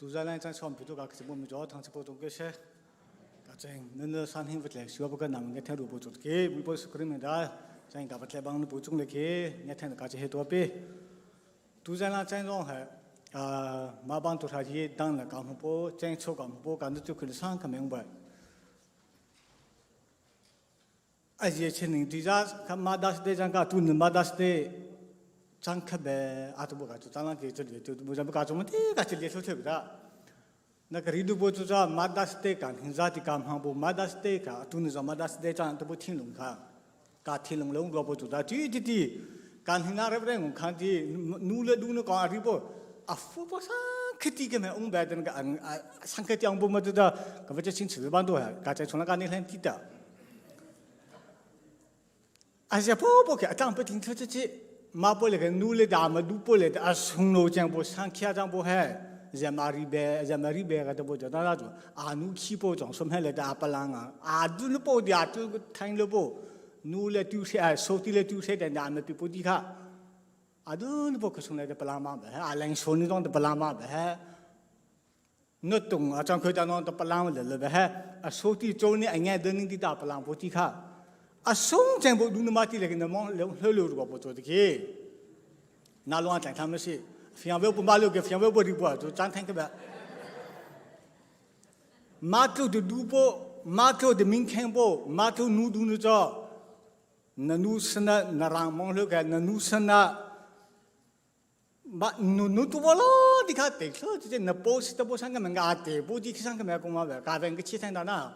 Tu zan lai chan som pitu ka khisibu mi jo thang sipo tung ke she ka cheng nan na san hin vatle siwa ba ka nam nge the ru bu chut ke bu po sukri me da cheng ka vatle bang bu chung le ke nge the ka che he to pe tu zan la cheng rong he a ma bang tu tha ji dang la ka mu po cheng cho ka mu po ka nu chu khul sang ka meng ba a ye chen ning ti ja ka ma das de jang ka tu nu ma das de chang kha be a tu bu ka chu chang la ke chu le tu bu jang ka chu ma ti ka chi le thu the da na ka ri du bo chu cha ma das de kan hin za ti kam hang bu ma das de ka tu nu za ma das de chang tu bu thin lung kha ka thin lung lung ro bo chu da ti ti ti kan hin na re re ngung khan ti nu le du nu ka ri bo a fu bo sa khiti ke me ung ba den ka sang ke tiang bu ma tu da ka va che chin chi ban do ha ka che chung la ka ni hlen ti da Asia po po ke atang pe ting che che ma po le ke nu le da ma du po le a sung lo chang bo sang khia chang bo he ja ma ri be ja ma ri be ka to bo ja na ju a nu khi po chong som he le da pa lang a a du lu po dia tu thang lu po nu le tu se a so ti le tu se da na ma pi po di kha a du lu po ka sung le da pa lang ma be a lang so ni dong da pa lang ma be 那懂啊，张开大脑的不浪了了呗，啊，手机做呢，哎，眼都能滴打不浪不滴卡，啊，送钱不弄那么滴那个那么流流流如果不做的去，那乱讲他们是，非常不马六个，非常不离不，就张听个呗。马头的路波，马头的明天波，马头努努努着，那努是那那让忙了个，那努是那。Ma nu nu tu bo lo di kha te kho ti na po si ta bo sang ka nga te bo di sang ka ma ko ma ba ka ben ke chi sang da na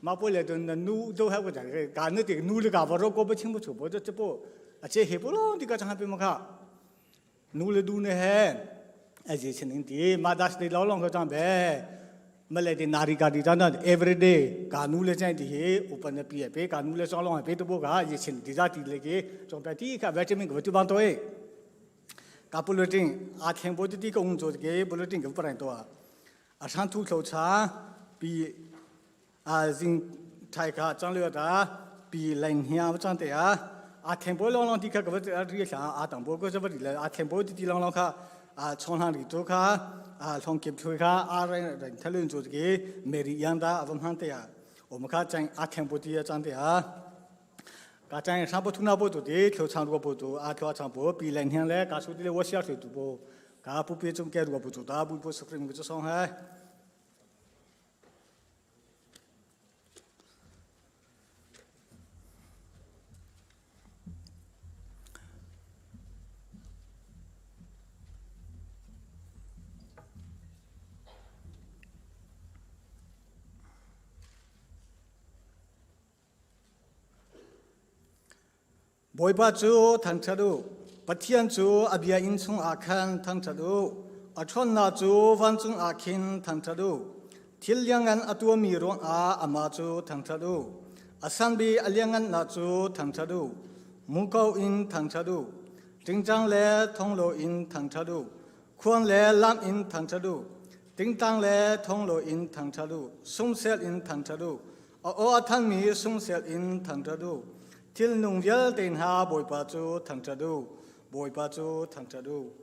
ma po le do na nu do ha ko ja ka na te nu le ka ba ro ko bo ching bo chu bo jo bo a che he bo lo di ka chang ha pe ma kha nu le du ne he a ji chin ning ti ma das de lo long ko chang be ma le de na ri ka di da na every day ka nu le chang ti he open na pi pe ka nu le chang long pe to bo ka ji chin di za ti le ke chong pe ti ka vitamin ko tu bang to e ka bulletin a theng bo ti ko ung zo ke bulletin ke paran to a shan thu thlo cha pi a jing thai ka chang le da pi lain hia chang te a a theng bo long long ti ka ka a ri sha a tang bo ko cha ba ri le a theng bo ti long long kha a chong hang ri to kha a thong kip thui kha a ren ren thalun zo ke meri yang da avam hang te a om kha chang a theng bo ti a chang te a 嘎咱上不吐那不做的，头长如果不做，阿头长不比两天嘞，嘎说的嘞我小时候不，嘎不比中间如果不做，大不不是可做伤害。Bawipa cu thangṭhat u. Pathian cu a bia inn chungah khan thangṭhat u. A ṭhawnnak cu vancung ah khin thangṭhat u. Thil lianngan a tuahmi ruangah amah cu thangṭhat u. A sanbi a lianngannak cu thangṭhat u. Muko in thangṭhat u. Ṭingṭang le thonglaw in thangṭhat u. Khuang le lam in thangṭhat u. Tingtang le thonglaw in thangṭhat u. Sumsel in thangṭhat u. A aw a thanmi sungsel in thangṭhat u. Thilnung vialte hna Bawipa cu thangṭhat u. Bawipa cu thangṭhat u.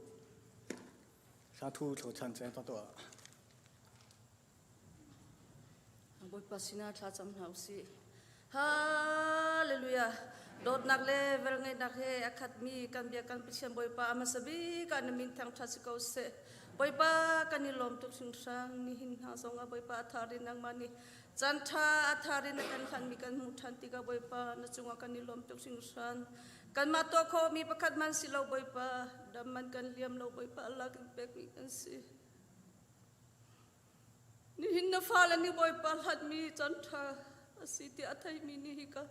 Sathu thlochan ceng ta tuah. Bawipa sinah thla cam hna usih. Hallelujah. Dawtnak le velngeihnak he a khatmi kan bia kan Pathian Bawipa a hmasa bik ah na min thangṭhat si ko seh. Bawipa kan i lawm tuk hringhran nihin hna zong ah Bawipa a thar in nangmah nih Caan ṭha a thar in na kan hlanmi kan hmuh ṭhan tikah Bawipa na cungah kan i lawm tuk hringhran. Kanmah tuah khawhmi pakhat hmanh si lo Bawipa, dam man kan liam lo Bawipa Allah kan pekmi kan si. Nihin na fale nih Bawipa hlatmi caan ṭha a si tiah a theimi nih hika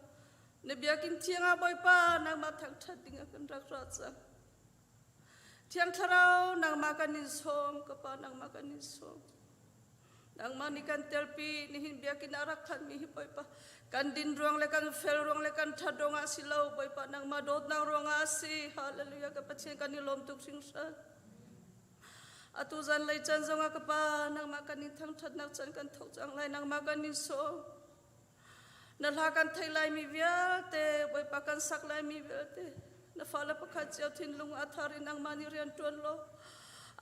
na biakinn thiang ah Bawipa nangmah thangṭhat dingah kan rak ra cang. Thiang Thlarau nangmah kan in sawm, ka Pa nangmah kan in sawm. Nangmah nih kan telpi nihin biakinn ah rak khanmi hi Bawipa kan din ruang le kan fel ruang le kan ṭhat ruang ah si lo Bawipa nangmah dawtnak ruang ah a si. Hallelujah ka Pathian kan i lawm tuk hringhran. Atu zanlei caan zongah ka Pa nangmah kan in thangṭhatnak caan kan thok cang lai nangmah kan in sawm. Na hla kan thei laimi vialte Bawipa kan sak laimi vialte na fale pakhat cio thinlung a thar in nangmah nih rian ṭuan law.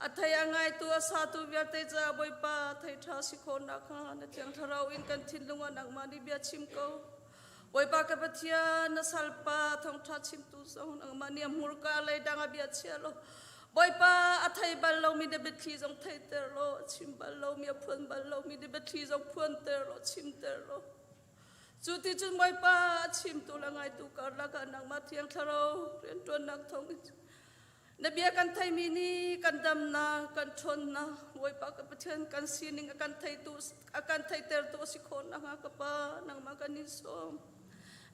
A thei a ngaitu a satu vialte caah Bawipa thei ṭha si khawh nakhnga na Thiang Thlarau in kan thinlung ah nangmah nih bia chim ko. Bawipa ka Pathian, na salpa thawngṭha chimtu zong nangmah nih a hmurka leidang a bia chia law Bawipa a thei bal lomi na biathli zong theiter law a chim bal lomi a phuan bal lomi na biathli zong phuanter law chimter law Cu ti cun Bawipa a chimtu le ngaitu karlak ah nangmah Thiang Thlarau rianṭuannak thawng in na bia kan theimi nih kan damnak, kan ṭhawnnak, Bawipa ka Pathian kan sining a kan theitu a kan theitertu a si khawh nakhnga ka Pa nangmah kan in sawm.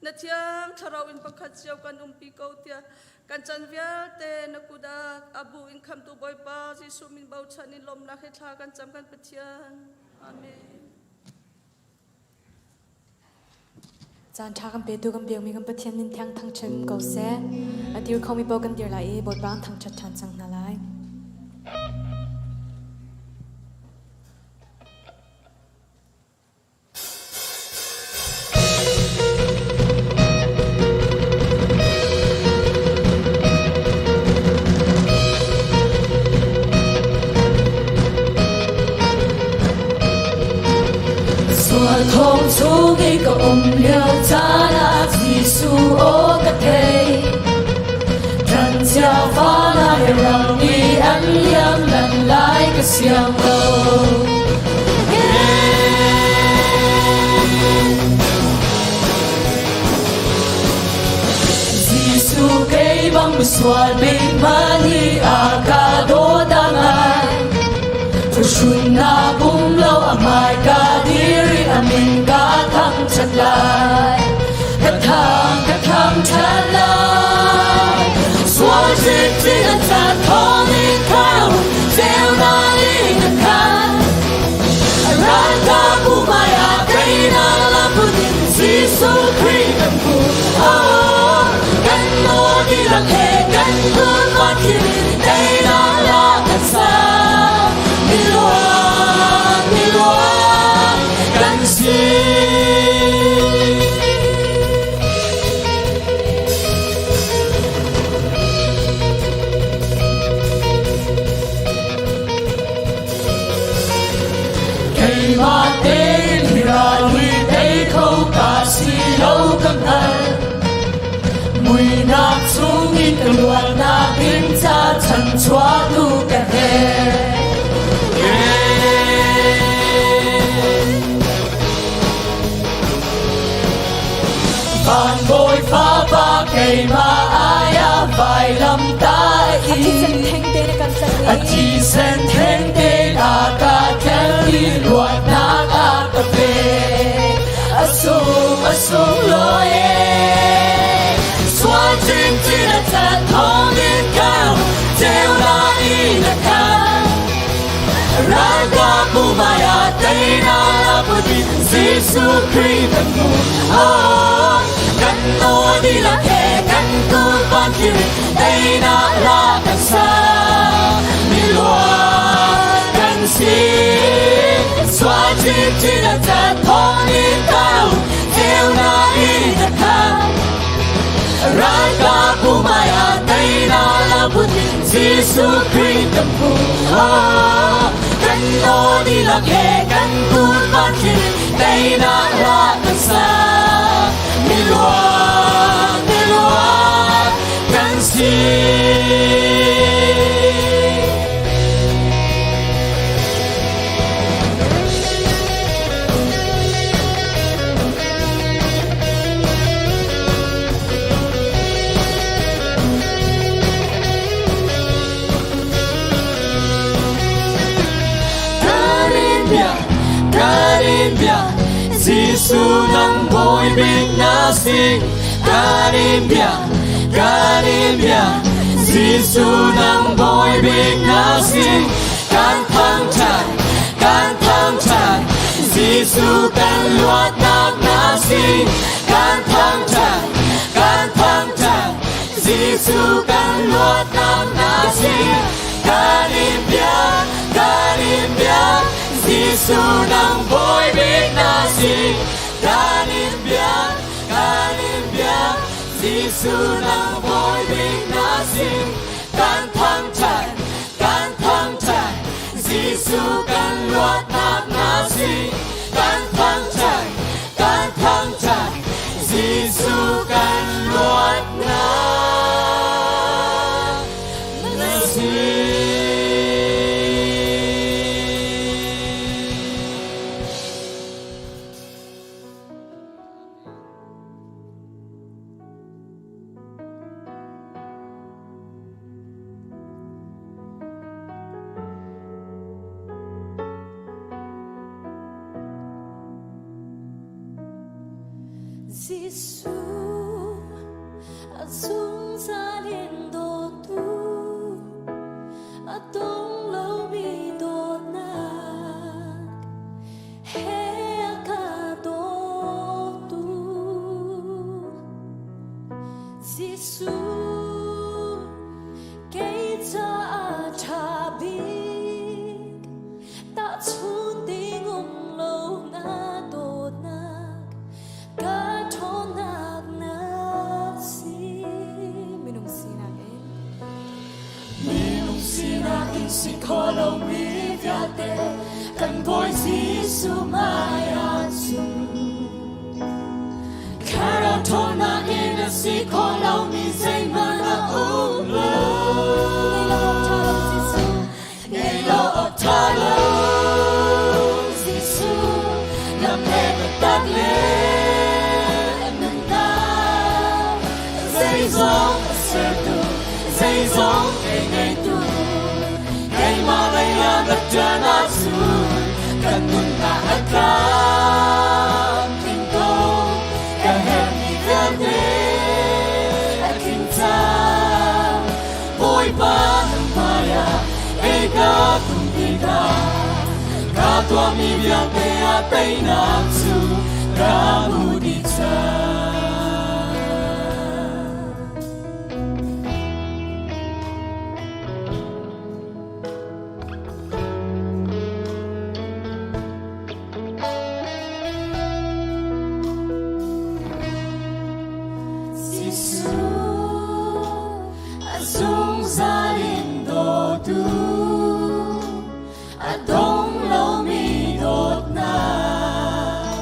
Na Thiang Thlarau in pakhat cio kan umpi ko tiah kan chan vialte na kut ah a bu in khamtu Bawipa Jesuh min bochan in lawmnak he thla kan cam kan Pathian. Amen. Caan ṭha kan petu kan biakmi kan Pathian min thiang thangṭhat ko seh. A dir khomi paoh kan dir lai i Bawipa an thangṭhat ṭhan cang hna lai. Sual thong chung i ka um lio caan ah Jesuh aw ka thei. Ṭan cia fana he ram i an liam lan lai ka siang lo. Jesuh kei bang misual bik hi a ka dawt a ngai. Thuhrunnak um lo a hmai ka dir i a min ka thangṭhat lai. Ka thang ka thangṭhat lai. Sual cikcin a cat thawng in khau, ceunak in a khat. Ralkapbu hmaiah teinak lam in Jesuh Khrih kan hmu. Oh, kan nawl dihlak he kan kun thil teinak la kan sa. Miluan, miluan kan si. Keimah tein hi ral hi tei kho ka si lo ka hngal. Muinak chungin ka luatnak ding ca chanchuahtu ka herh. Van bawi fapa keimah ai ah vailam ta i a thisen theng te a ka tel i luatnak a ka pe. A sung a sung lawi e sual chinchin a cat thawng in kau ceunak in a khan. Ralkapbu hmaiah teinak a put in Jesuh Khrih kan hmu. Oh, kan nawl dihlak he kan kun van thlir in teinak hla kan sa. Miluan kan si. Sual chinchin a cat thawng in kau, ceunak in a khan. Ralkapbu hmaiah teinak a put in Jesuh Khrih kan hmu. Oh, kan nawl dihlak he kan kun van thlir in teinak hla kan sa. Miluan, miluan kan si. Karibia, Karibia, Jesuh nang bawi bik na si. Karibia, Karibia, Jesuh nang bawi bik na si. Kan thangṭhat, kan thangṭhat, Jesuh kan luatnak na si. Kan thangṭhat, kan thangṭhat, Jesuh kan luatnak na si. Kan in biak, kan in biak, Jesuh nang bawi bik na si. Kan in biak, kan in biak, Jesuh nang bawi bik na si. Kan thangṭhat, kan thangṭhat. Jesuh kan luatnak na si. Kan thangṭhat, kan thangṭhat, Jesuh kan luatnak na si. Jesuh a zungzal in dawtu a dong lomi dawtnak he a ka dawtu. Jesuh kei caah ṭha bik tahchun ding um lo na dawtnak ka ṭhawnnak na si. Minung sinak in Minung sinak in si kho lomi vialte kan Bawi Jesuh hmaiah cun Thlarau ṭhawnnak in a si kho lomi zeihmanh a um lo. Ngei lo awk ṭha lo Jesuh, lam le biatak le nunnak. Zeizong a sertu, zeizong kei ngeitu, keimah lei ah na ṭan ahcun kan nunnak a tlamtling ko. Ka herhmi vialte a tling cang. Bawipa na hmaiah kei ka kum tikah ka tuahmi vialte ah teinak cu ka hmu dih cang. Jesuh a zungzal in dawtu a dong lomi dawtnak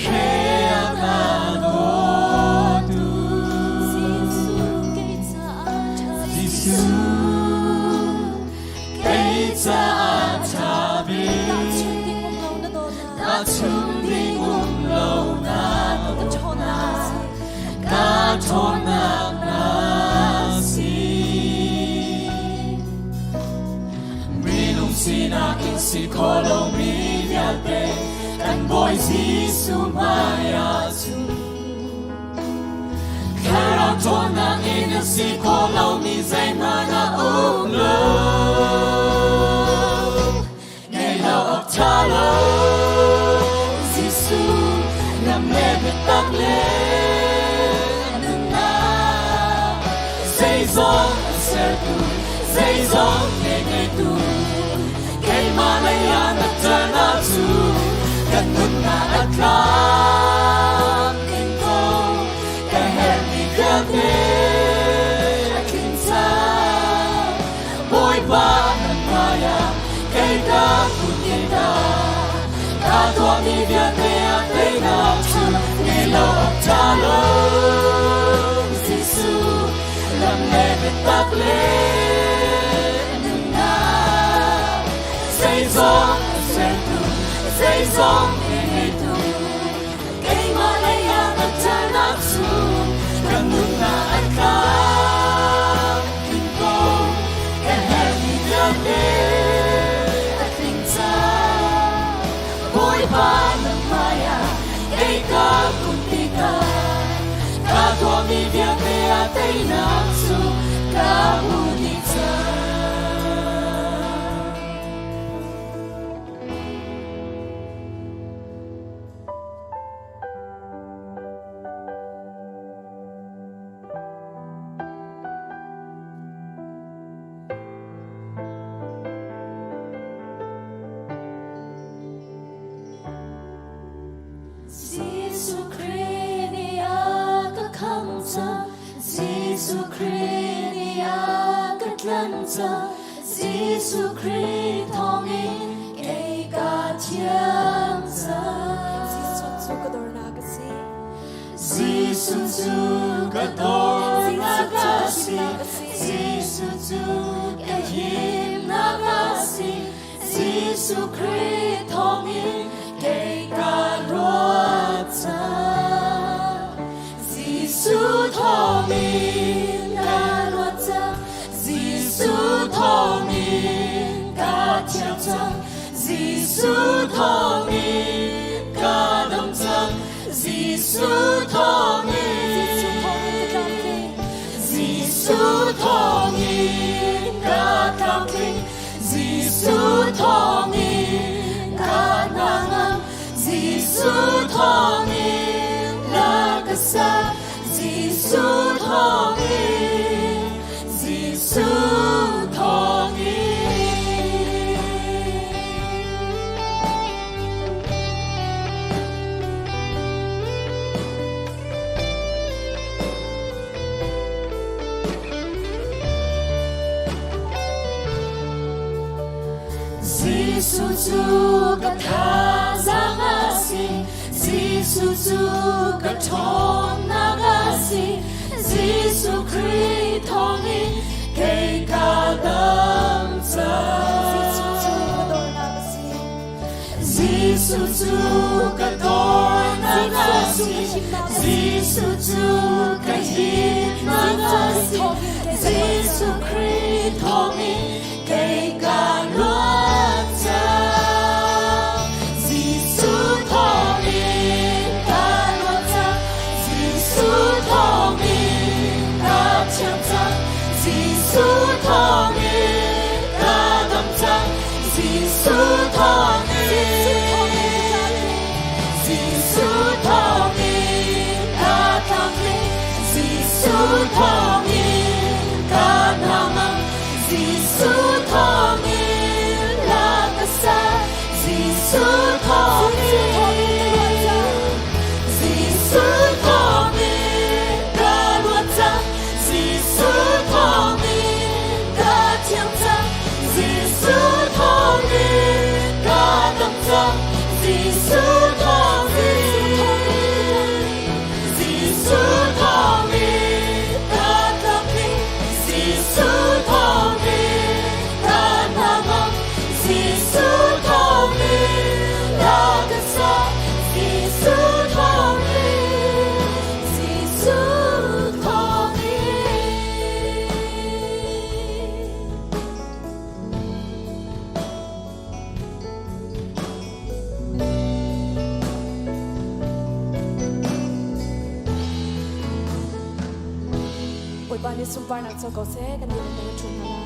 he a ka dawtu. Jesuh kei caah ṭha Jesuh kei caah ṭha bik Tahchunh ding um lo na dawtnak tahchunh ding um lo na ka ṭhawnnak na si. ka ṭhawnnak na si. Minung sinak in si kho lomi vialte kan Bawi Jesuh hmaiah cun Thlarau ṭhawnnak in a si kho lomi zeihmanh a um lo. Ngei lo awk ṭha lo Jesuh lam le biatak le nunnak zeizong a sertu zeizong ke ngeitu keimah lei ah na ṭan ahcun kan nunnak a tlamtling ko ka herhmi vialte a tling cang Bawipa kan hmaiah kei ka kun ta ka tuahmi vialte ah teinak cu ngei lo awk ṭha lo Jesuh lam le biatak le nunnak zeizong a sertu zeizong ngeitu keimah lei ah na ṭanak cu kan nunnak a tlamtling ko ka herhmi vialte a tling cang Bawipa na hmaiah kei ka kun tikah ka tuahmi vialte ah teinak cu ka hmu dih cang. Jesuh Khrih nih a ka khamh cang. Jesuh Khrih nih a ka tlanh cang. Jesuh Khrih thawngin kei ka thiang cang. Jesuh cu ka dornak a si. Jesuh cu ka dornak a si. Jesuh cu ka himnak a si. Jesuh Khrih thawngin kei ka ruat cang. Jesuh thawngin ka ruat cang. Jesuh thawngin ka thiang cang. Jesuh thawngin ka dam cang. Jesuh thawngin Jesuh thawngin ka tlamtling. Jesuh thawngin ka hnangam. Jesuh thawngin la ka sa. Jesuh thawngin Jesuh thawngin. Jesuh cu ka thazaang a si, Jesuh cu ka ṭhawnnak a si, Jesuh Khrih thawngin kei ka dam cang. Jesuh cu ka dornak a si. Jesuh cu ka dornak a si, Jesuh cu ka himnak a si, Jesuh Khrih thawngin kei ka luat cang. Jesuh thawngin ka luat cang, Jesuh thawngin ka thiang cang, Jesuh thawngin ka dam cang, Jesuh thawngin Jesuh thawngin ka tlamtling, Jesuh thawngin ka hnangam, Jesuh thawngin la ka sa, Jesuh thawngin Jesuh thawngin ka luat cang, Jesuh thawngin ka thiang cang, Jesuh thawngin ka dam cang, Jesuh thawngin Jesuh thawngin ka tlamtling, Jesuh thawngin ka hnangam, Jesuh thawngin la ka sa, Jesuh thawngin Jesuh thawngin. Bawipa nih sunparnak co ko seh, kan nih kan ṭhum hna lai.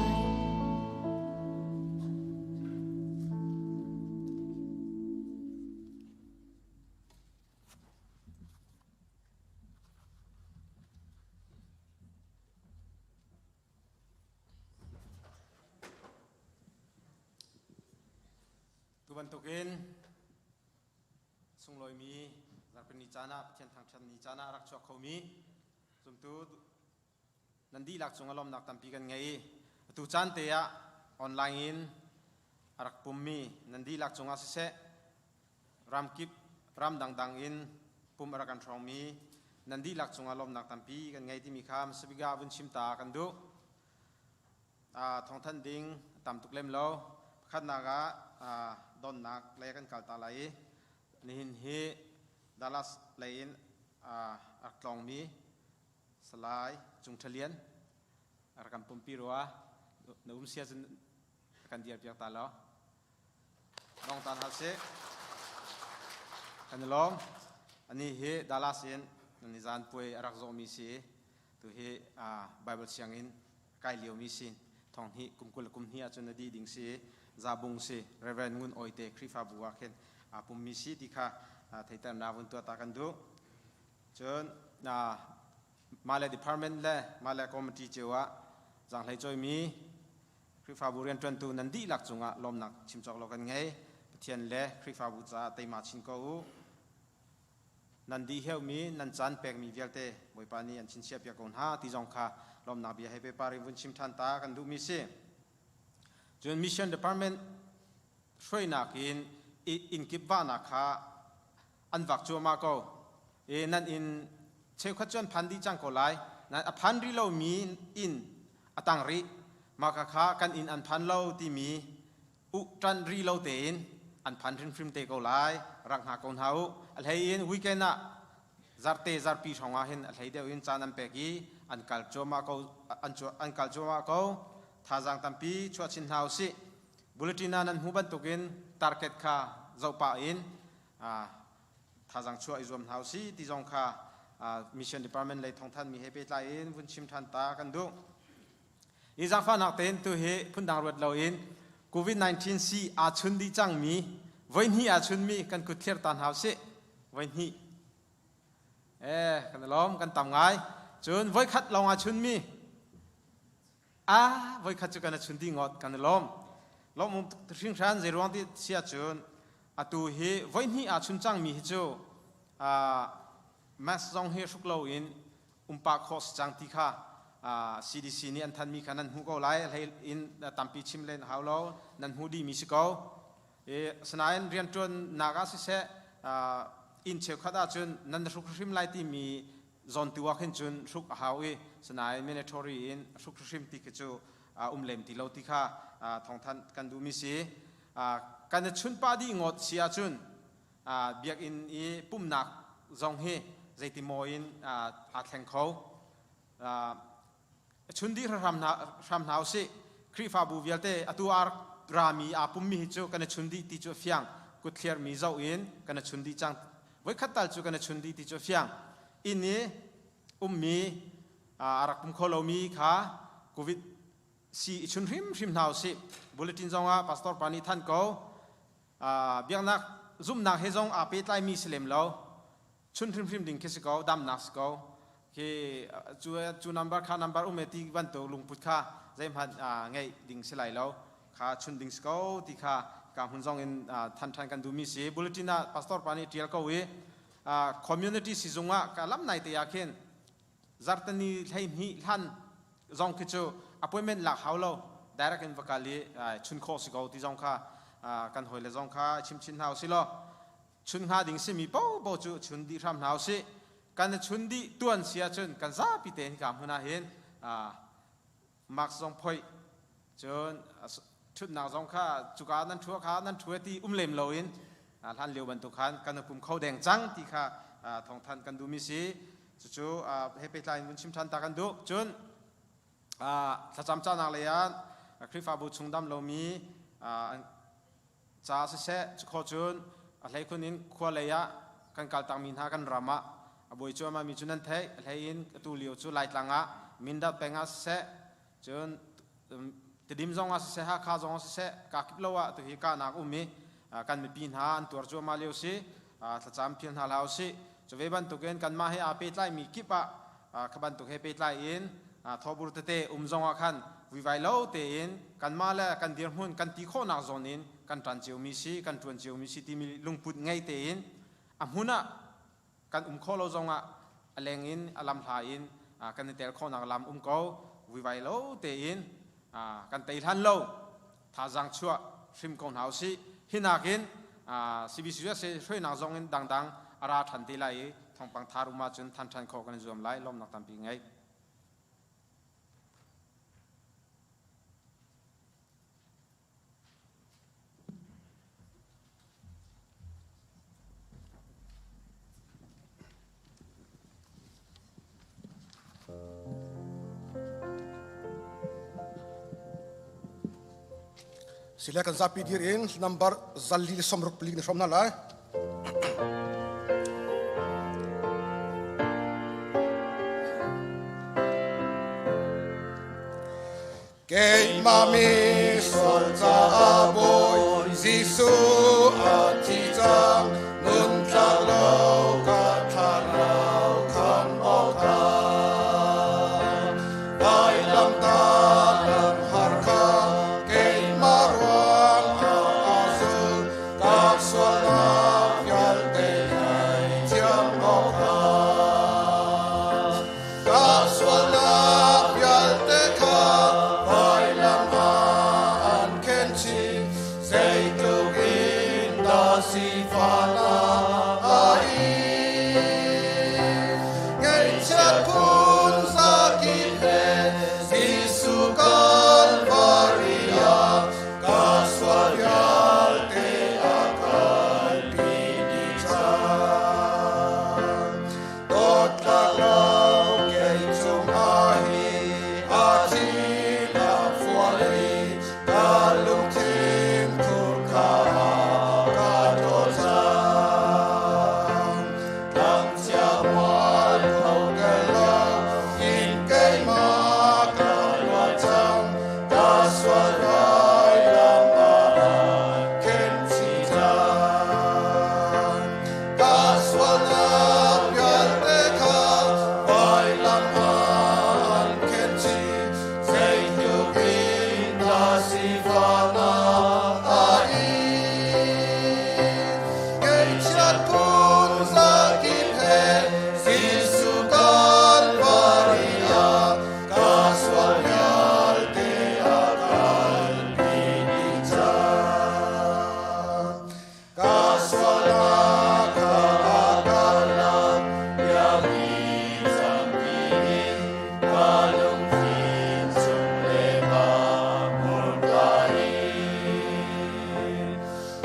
Tu bantukin sunglawimi zarhpini caan ah Pathian thangṭhat ni caan ah rak chuak khomi zumtu nan dihlak cung ah lawmnak tampi kan ngei. Atu caan te ah online in a rak pummi nan dihlak cungah siseh ramkip ram dangdang in pum a rak kan hrawngmi nan dihlak cungah lawmnak tampi kan ngei timi kha hmasabik ah vun chim ta kan duh. Thawngthanh ding tam tuk lem lo. Pakhatnak ah donnak le kan kal ta lai i nihin hi Dallas lei in a rak tlawngmi Salai Cung Ṭha Lian a rak kan pumpi rua. Na um sia cun kan dir piak ta lo. Dong tan hal sih. Kan i lawm. Ani hi Dallas in nizan puai a rak zawhmi si. Tu hi Bible sianginn kai liomi si. Thong hnih kum 20 kum hnih ahcun a dih ding si. Zabung si. Reverend Ngun Oi te Khrihfabu ah khin aa pummi si ti kha theiternak vun tuah ta kan duh. Cun mah le department le mah le committee cio ah zaanghlei cawimi Khrihfabu rianṭuantu nan dihlak cungah lawmnak chim cawk lo kan ngei. Pathian le Khrihfabu caah teima chin ko u. Nan dih heumi nan caan pekmi vialte Bawipa nih an chinchiah piak ko hna ti zong kha lawmnak bia he pepar in vun chim ṭhan ta kan duhmi si. Cun Mission Department hruainak in innkip vahnak kha an vak cuahmah ko. E nan inn cheukhat cu an phan dih cang ko lai. Nan a phan rih lomi inn a tang rih. Mah kha kan inn an phan lo timi uh ṭan rih lo tein an phan hrimhrim te ko lai. Rak hngak ko hna u. A hlei in weekend ah zarte zarpi hrawng ah hin a hlei deuh in caan an pek i an kal cuahmah ko an, an kal cuahmah ko. Thazaang tampi chuah chin hna usih. Bulletin ah nan hmuh bantukin target kha zoh pah in thazaang chuah i zuam hna usih ti zong kha mission department lei thawngthanmi he pehtlai in vun chim ṭhan ta kan duh. I zaangfahnak tein tu hi phundang ruat loin COVID-19 si aa chun dih cangmi voihnih aa chunmi kan kut thlir ta hna usih. Voihnih. Eh, kan i lawm, kan tam ngai. Cun voikhat lawng aa chunmi A voikhat cu kan i chun dih ngawt kan i lawm. Lawmh um hringhran zeiruang ti si ahcun atu hi voihnih aa chun cangmi hi cu mask zong hi hruk loin um pah khawh si cang ti kha CDC nih an thanmi kha nan hmuh ko lai. Hlei in tampi chim len hau lo nan hmuh dihmi si ko. Asinain rianṭuannak ah siseh inn cheukhat ahcun nan hruk hrim lai timi zawn tu ah khin cun hruk a hau i sinain mandatory in hruk hrim ti khi cu um lem ti lo ti kha thawngthanh kan duhmi si. Kan i chun pah dih ngawt si ahcun biakinn i pumnak zong hi zeiti maw in aa thleng kho. Chun dih hram hna hram hna usih. Khrihfabu vialte atu a rami aa pummi hi cu kan i chun dih ti cu a fiang. Kutthliarmi zoh in kan i chun dih cang. Voikhat tal cu kan i chun dih ti cu a fiang. Inn i ummi a rak pum kho lomi kha COVID si i chun hrimhrim hna usih. Bulletin zong ah pastor pa nih than ko. Biaknak zumhnak he zong aa pehtlaimi si lem lo. Chun hrimhrim ding khi si ko, damnak si ko. Khi cu cu number kha number um e ti bantuk lungput kha zeihmanh ngeih ding si lai lo. Kha chun ding si ko ti kha ka hmun zong in than than kan duhmi si. Bulletin ah pastor pa nih tial ko i community sizung ah ka lam nai te ah khin zartani 12 hlan zong khi cu appointment lak hau lo direct in va kal i chun khawh si ko ti zong kha kan hawile zong kha chim chin hna usih law chun hnga ding simi popo cu chun dih hram hna usih. Kan chun dih tuan si ahcun kan zapi te hika hmun ah hin mask zong phoih cun ṭhutnak zong kha cuka nan ṭhu kha nan ṭhu ti um lem loin hlan lio bantuk khan kan pum kho deng cang ti kha thawngthanh kan duhmi si. Cucu he pehtlai in vun chim ṭhan ta kan duh. Cun thlacam cahnak lei ah Khrihfabu chung dam lomi ca siseh cukhaw cun a hleikhun in khua lei ah kan kaltakmi hna kan ram ah a buai cuahmah mi cu nan theih. A hlei in atu lio cu Laitlang ah Mindat peng ah siseh cun Tidim zong ah siseh Hakha zong ah siseh kakip lo ah tuhi kahnak um i kan mipi hna an tuar cuahmah lio si. Thlacam phil hna hlah usih. Cu ve bantukin kanmah he aa pehtlaimi kip ah kha bantuk he pehtlai in thawbur tete um zong ah khan vuivai lo tein kanmah le kan dirhmun kan ti khawhnak zawn in kan ṭan ciomi si kan ṭuan ciomi si timi lungput ngei tein a hmun ah kan um khawh lo zong ah a leng in a lam hla in kan i tel khawhnak lam um ko vuivai lo tein kan tei hlan lo thazaang chuah hrim ko hna usih. Hi nakin CBCUSA hruainak zong in dangdang a ra ṭhan te lai i thawngpang thar um ahcun than ṭhan khawh kan i zuam lai. Lawmnak tampi ngei. Sile kan zapi dir in number 464 na hrom hna lai. Keimah mi sual caah Bawi Jesuh a thi cang, nun tlak lo ka thlarau khamh awkah. Vailamtah lam har kha keimah ruangah aa zul, ka sualnak vialte ngaihthiam awkah. Ka sualnak vialte kha vailam ah an khen. sifahnak a in. Ngeihchiat phun zakip he Jesuh Kalvari ah ka sual vialte a kalpi dih cang. Dawtnak lo kei cungah hi a thi a fual i ka lungthin thur kha ka dawt cang. Tlangcia mual tho tel lo in keimah ka luat cang. Ka sual vailam ah khen chih cang. Ka sualnak vialte kha vailam ah an khen chih. Zeitluk in dah sifahnak a in. Ngeihchiat phun zakip he Jesuh Kalvari ah ka sual vialte a kalpi dih cang. Ka sualnak kha a ka lak piakmi tampi in ka lungthin chung le ka hmurka in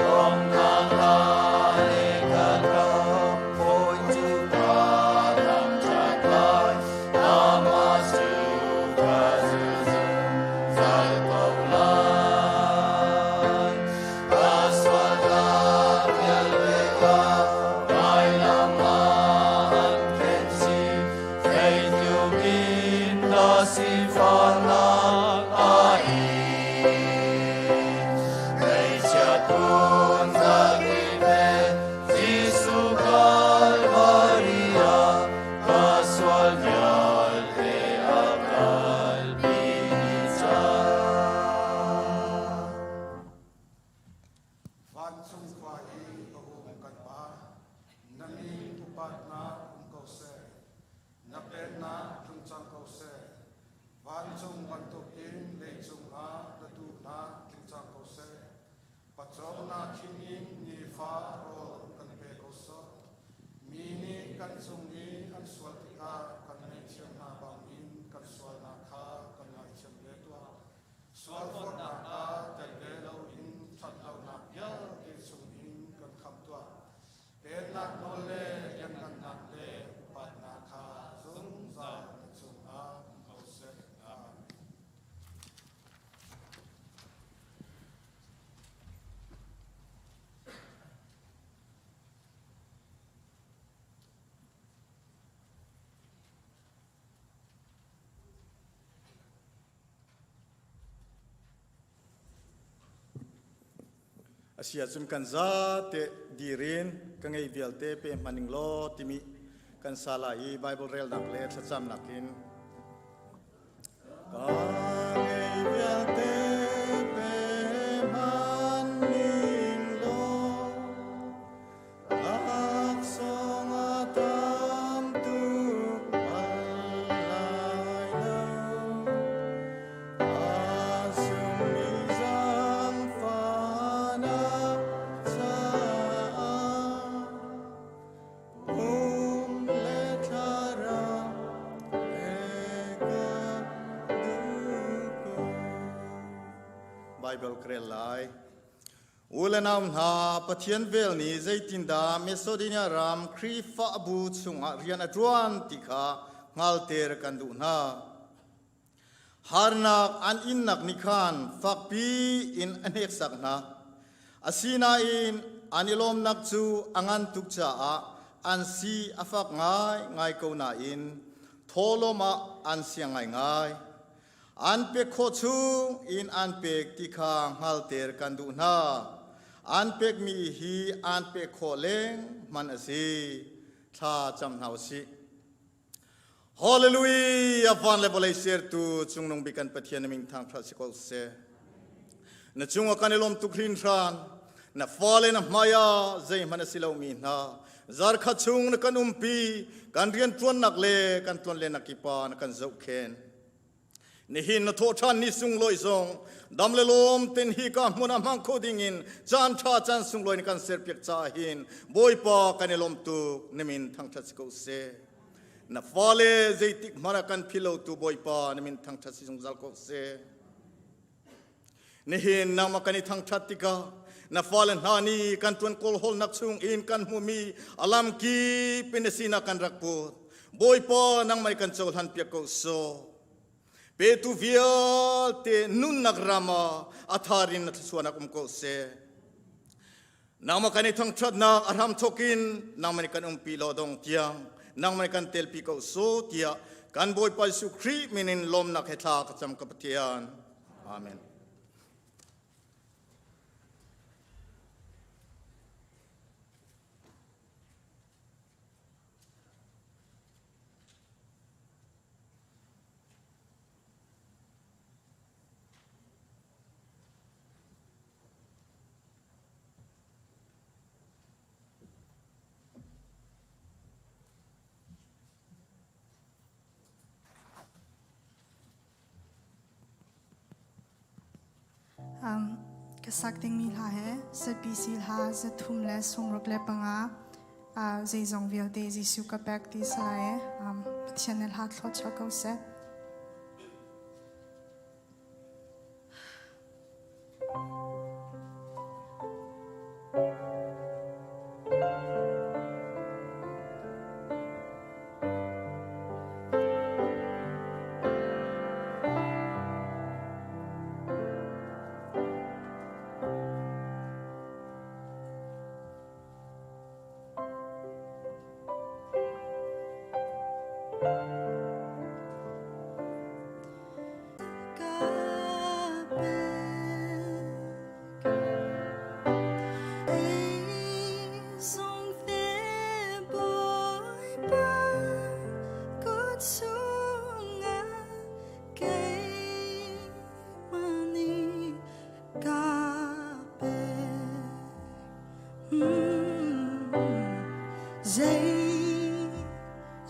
lawmhnak hla le ka lam hawi cu ka thangṭhat lai. Amah cu ka zungzal ko lai. Ka sualnak vialte kha vailam ah an khen chih. Zeitluk in dah sifahnak a in. Ngeihchiat phun zakip he Jesuh Kalvari ah ka sual vialte a kalpi dih cang. Vancung khua i a um kan Pa, na min upatnak um ko seh. Na pennak tlung cang ko seh. Vancung bantukin leicung ah na duhnak tling cang ko seh. Pawcawmnak khim in nifa rawl kan pe ko sawh. Mi nih kan cung i an sual tikah kan ngaihthiam hna bangin kan sualnak kha kan ngaithiam ve tuah. Sualforhnak ah tel ve loin ṭhatlonak vialte chungin kan khamh tuah. Pennak nawl le lianngannak le upatnak kha zungzal na cungah um ko seh. Amen. A si ahcun kan zate dir in ka ngei vialte pe hmaning law timi kan sa lai i Bible relnak le thlacamnak in ka ngei vialte pe hmaning law Laksawng a tam tuk bal lai lo. A sungmi zaangfahnak caah pum le thlarau pek ka duh ko. Bible ka rel lai. U le nau hna, Pathian vel nih zeitindah Macedonia ram Khrihfabu chungah rian a ṭuan ti kha hngalter kan duh hna. Harnak an innak nih khan fakpi in a hneksak hna. Asinain an i lawmnak cu a ngan tuk caah an si a fak ngaingai ko nain thawhlawm ah an siang ngaingai. An pek khawh chung in an pek ti kha hngalter kan duh hna. An pekmi hi an pek khawh leng hman a si. Thla cam hna u sih. Hallelujah! Van le vawlei sertu cungnung bik kan Pathian na min thangṭhat si ko seh. Na cungah kan i lawm tuk hrinhran. Na fale na hmai ah zeihmanh a si lomi hna. Zarkhat chung na kan umpi, kan rianṭuannak le kan ṭuanlennak kipa na kan zohkhen. Nihin na thawhṭhan ni sunglawi zong dam le lawm ten hi ka hmun ah hmang kho ding in caan ṭha caan sunglawi na kan serpiak caah hin Bawipa kan i lawm tuk na min thangṭhat si ko seh. Na fale zeitik hmanh ah kan philo tu Bawipa na min thangṭhat si zungzal ko seh. Nihin nangmah kan i thangṭhat tikah na fale hna nih kan ṭuan kawlhawlnak chung in kan hmuhmi a lamkip in na sinah kan rak put. Bawipa nangmah kan cohlan piak ko sawh. Petu vialte nunnak ram ah a thar in na thluachuahnak um ko seh. Nangmah kan i thangṭhatnak a hram thawk in nangmah nih kan umpi law dong tiang nangmah nih kan telpi ko so tiah kan Bawipa Jesuh Khrih min in lawmnak he thla ka cam ka Pathian. Amen. Um, ka sak dingmi hla he ZBC hla 365 uh, zeizong vialte Jesuh ka pek ti salai um, Pathian na hla thlawt ko seh.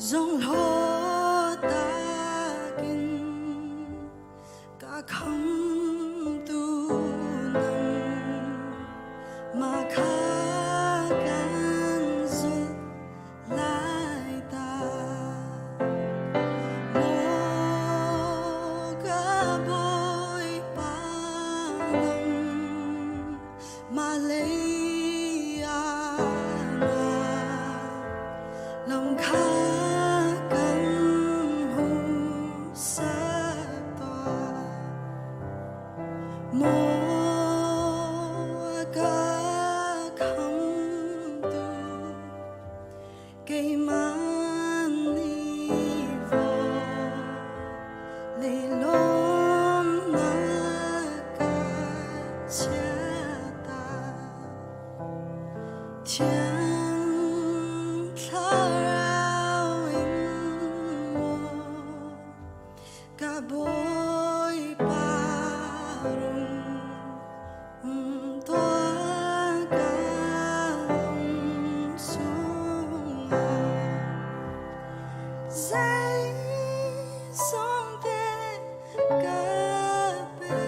Zong takin ka khamtu nang ma kha kan zulh lai ta maw ka Bawipa nang ma lei ah na lam kha kan hmuhsak tuah. Maw ka khamtu keimah nih vawlei lawmnak ka chiahta. Thiang Thlarau in maw ka Bawipa rung um tuah ka lung chungah zeizong te ka pek.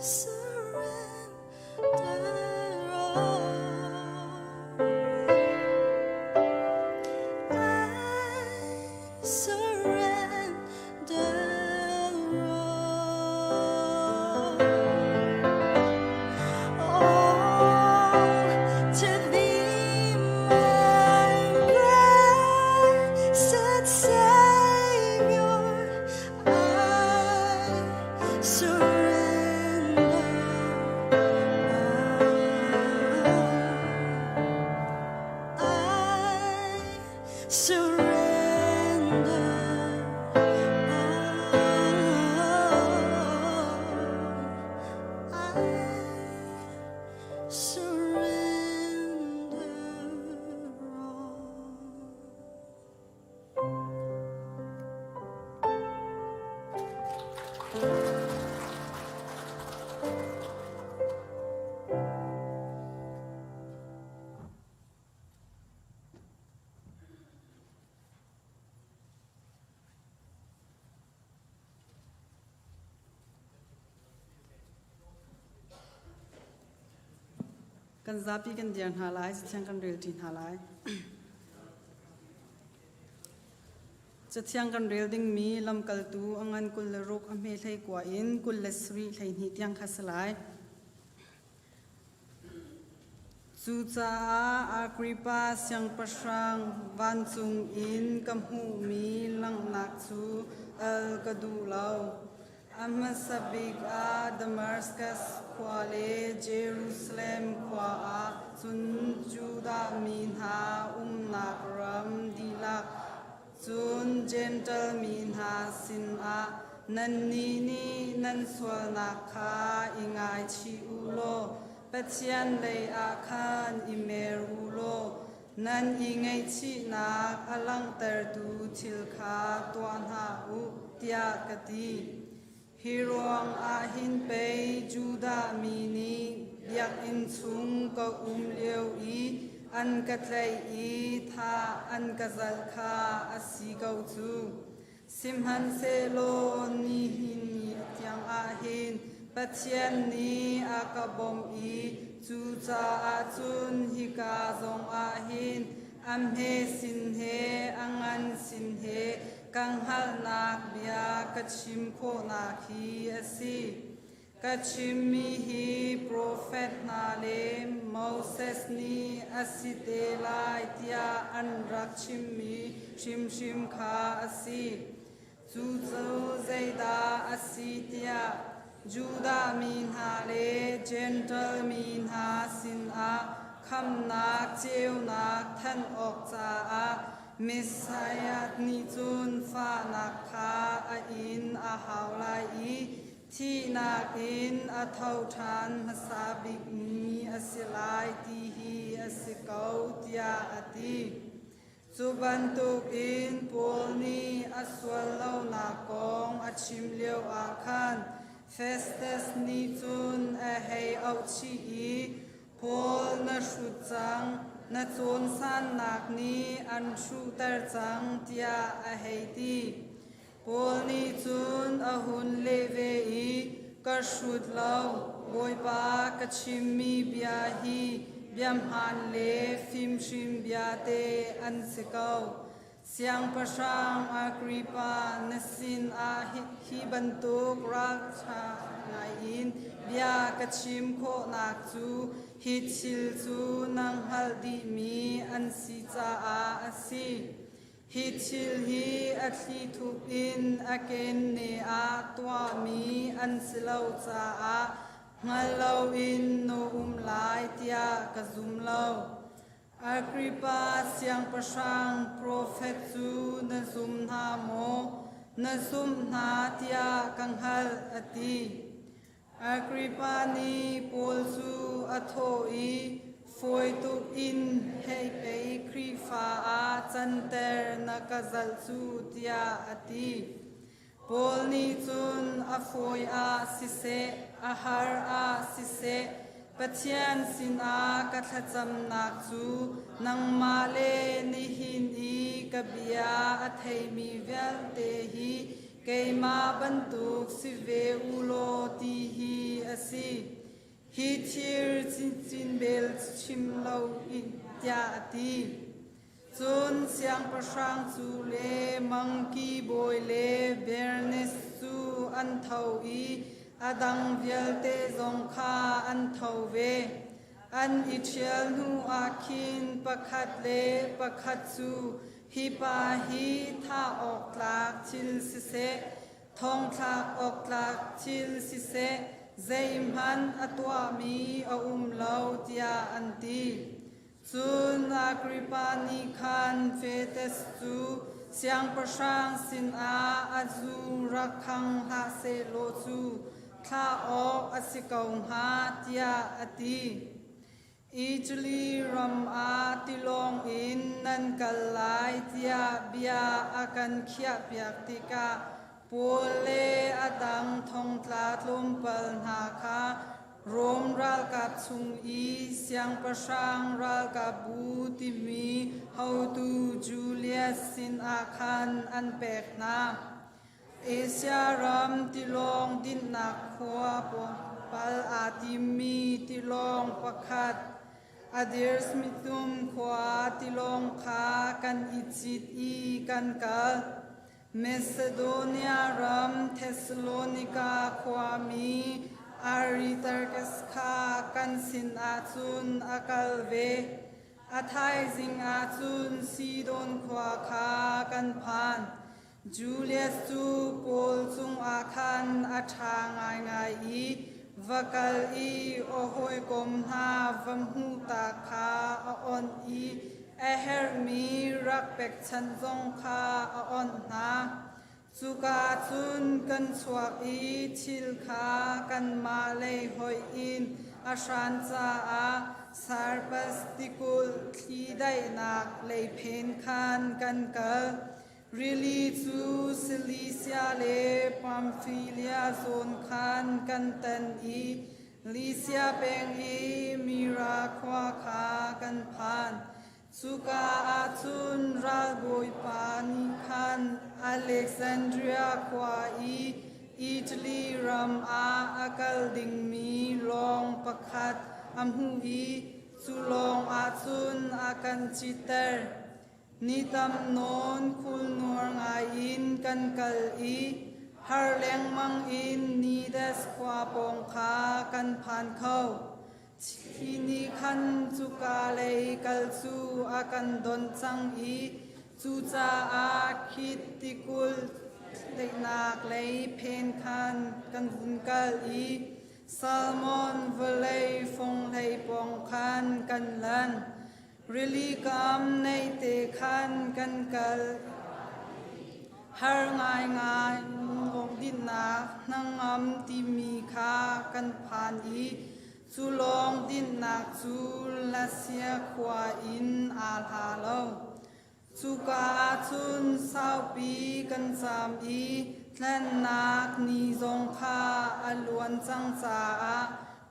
surrender all. I surrender all. All to thee, my blessed Savior, I surrender. I surrender. All. I surrender all. Kan zapi kan dir hna lai, cathiang kan rel ṭi hna lai. Cathiang kan rel dingmi lamkaltu a ngan 26 a hme 19 in 27 12 tiang kha si lai. Cucaah Agrippa siangpahrang vancung in ka hmuhmi langhnak cu al ka duh lo. A hmasa bik ah Damaskas khua le Jerusalem khua ah cun Judah mi hna umnak ram dihlak, cun Jentail mi hna sinah nannih nih nan sualnak kha i ngaichih u law Pathian lei ah khan i mer u law nan i ngaihchihnak a langhtertu thil kha tuah hna u, tiah ka ti. Hi ruang ah hin pei Judah mi nih biakinn chung ka um lio i an ka tlaih i thah an ka zalh kha a si ko cu. Sihmanhsehlaw nihin ni tiang ah hin Pathian nih a ka bawmh i cucaah cun hika zong ah hin a hme sin he a ngan sin he ka hngalhnak bia ka chim khawhnak hi a si. Ka chimmi hi profet hna le Moses nih a si te lai tiah an rak chimmi hrimhrim kha a si. Cu cu zeidah a si tiah Judah mi hna le Jentail mi hna sinah khamhnak ceunak thanh awk caah Messiah nih cun fahnak kha a in a hau lai i thihnak in a tho ṭhan hmasa bikmi a si lai ti hi a si ko, tiah a ti. Cu bantukin Paul nih a sual lonak kong a chim lioah khan Festus nih cun a hei auhchih i, Paul na hrut cang, na cawnsannak nih an hruhter cang, tiah a hei ti. Paul nih cun a hun leh ve i, Ka hrut lo, Bawipa ka chimmi bia hi bia hmaan le fimhrim bia te an si ko. Siangpahrang Agrippa, na sinah hi bantuk ralṭha ngaiin bia ka chim khawhnak cu hi thil cu na hngalh dihmi an si caah a si. Hi thil hi a thlithup in a kenne ah tuahmi an si lo caah hngal loin na um lai tiah ka zum lo. Agrippa siangpahrang profet cu na zum hna maw? Na zumh hna tiah ka hngalh, a ti. Agrippa nih Paul cu a thawh i, Fawi tuk in hei pei Khrihfa ah canter na ka zalh cu, tiah a ti. Paul nih cun a fawi ah siseh, a har ah siseh, Pathian sinah ka thlacamnak cu nangmah le nihin i ka bia a theimi vialte hi keimah bantuk si ve u law ti hi a si. Hi thir chinchin bel chim lo in tiah a ti. Cun siangpahrang cu le mangki bawi le Bernis cu an tho i a dang vialte zong kha an tho ve. An i ṭhial hnuah khin pakhat le pakhat cu hi pa hi thah awk tlak thil siseh, thongthlak awk tlak thil siseh, zeihmanh a tuahmi a um lo tiah an ti. Cun Agrippa nih khan Fetes cu siangpahrang sinah a zu rak khang hlah sehlaw cu thlah awk a si ko hnga tiah a ti. Italy ram ah tilawng in nan kal lai tiah bia a kan khiahpiak tikah Paul le a dang thongtla tlawmpal hna kha Rom ralkap chung i siangpahrang ralkapbu timi hotu Julius sinah khan an pek hna. Asia ram tilawng dinhnak khua pal aa timmi tilawng pakhat Adirsmithum khua tilawng kha kan i cit i kan kal. Macedonia ram Thessalonika khuami Aristarchus kha kan sinah cun a kal ve. A thaizing ah cun Sidon khua kha kan phan. Julius cu Paul cungah khan a ṭha ngaingai i va kal i a hawikom hna va hmuh ta kha a onh i a herhmi rak pekchanh zong kha a onh hna. Cuka cun kan chuak i thil kha kanmah lei hoih in a hran caah Cyprus tikulh thli daihnak leiphen khan kan kal. Rili cu Cilicia le Pamphylia zawn khan kan tan i Lycia peng i Mira khua kha kan phan. Cuka ah cun ralbawipa nih khan Alexandria khua i Italy ram ah a kal dingmi lawng pakhat a hmuh i cu lawng ah cun a kan citter. Ni tam nawn khulnuar ngai in kan kal i har lengmang in Nides khua pawng kha kan phan kho. Hi nih khan cuka lei kal cu a kan donh cang i cucaah Khit tikulh tlaihnak lei phen khan kan vun kal i Salmon vawlei fonghlei pawng khan kan lan. Rili kam naihte khan kan kal. Har ngaingai dinnak hnangam timi kha kan phan i cu lawng dinnak cu Lasia khua in aa hla lo. Cuka ah cun saupi kan caam i tlanhnak ni zong kha a luan cang caah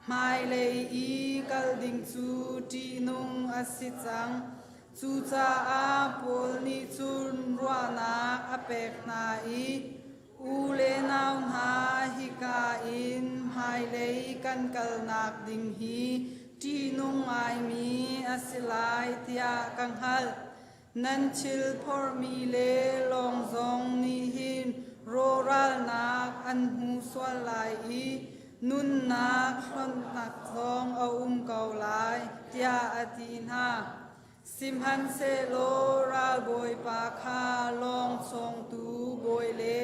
hmailei i kal ding cu ṭihnung a si cang. Cucaah Paul nih cun ruahnak a pek hna i u le nau hna hika in hmailei kan kalnak ding hi ṭihnung ngaimi a si lai tiah ka hngalh. Nan thil phorhmi le lawng zong nih hin rawhralnak an hmu sual lai i nunnak hlonhnak zong a um ko lai, tiah a ti hna. Sihmanhsehlaw ralbawipa kha lawng cawngtu bawi le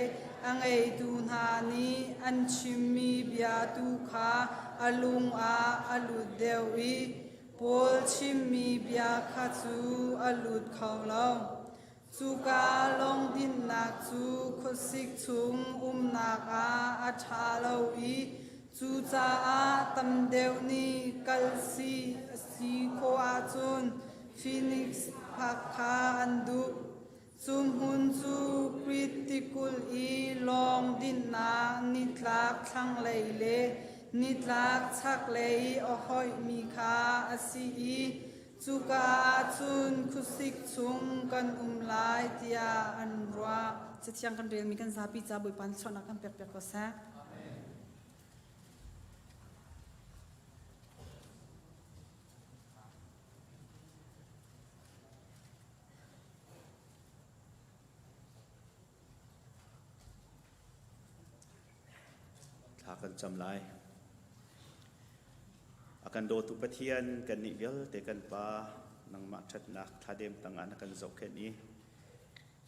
a ngeitu hna nih an chimmi bia tu kha a lung ah a lut deuh i Paul chimmi bia kha cu a lut kho lo. Cuka lawng dinhnak cu khuasik chung umnak ah a ṭha lo i cucaah tam deuh nih kal si a si khawh ahcun Phoenix phak kha an duh. Cu hmun cu Krit tikulh i lawng dinhnak nitlak thlanglei le nitlak chaklei a hoihmi kha a si i cuka ah cun khuasik chung kan um lai tiah an ruah. Cathiang kan relmi kan zapi ca Bawipa nih chuahnak kan pekpiak ko seh. Thla kan cam lai. A kan dawtu Pathian kannih vialte kan Pa nangmah ṭhatnak thladem tangah na kan zohkhenh i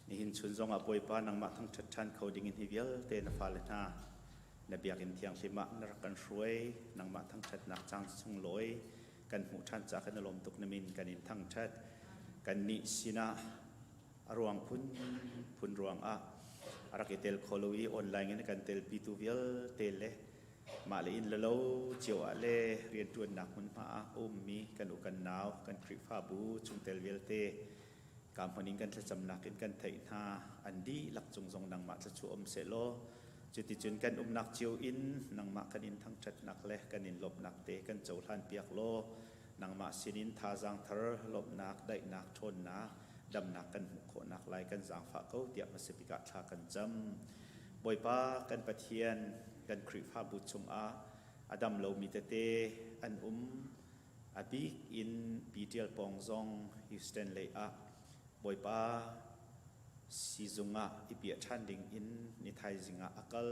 nihin chun zongah Bawipa nangmah thangṭhat ṭhan kho dingin hi vialte na fale hna na biakinn thianghlim ah na rak kan hruai nangmah thangṭhatnak caan sunglawi kan hmuh ṭhan ca kan i lawm tuk na min kan in thangṭhat kannih sinah a ruang phunphun ruangah a rak i tel kho lo i online in a kan telpitu vialte le mah le inn le lo cio ah le rianṭuannak hmunhma ah a ummi kan u kan nau kan Khrihfabu chungtel vialte ka hmun in kan thlacamnak in kan theih hna an dihlak cung zong nangmah thluachuah um sehlaw cuticun kan umnak cio in nangmah kan in thangṭhatnak le kan in lawmhnak te kan cohlan piak law nangmah sinin thazaang thar lawmhnak daihnak ṭhawnnak damnak kan hmuh khawhnak lai kan zaangfah ko tiah hmasabik ah thla kan cam. Bawipa kan Pathian kan Khrihfabu chungah a dam lomi tete an um. A bik in Pi Ṭial Pawng zong Houston lei ah Bawipa siizung ah i piah ṭhan ding in ni thaizing ah a kal.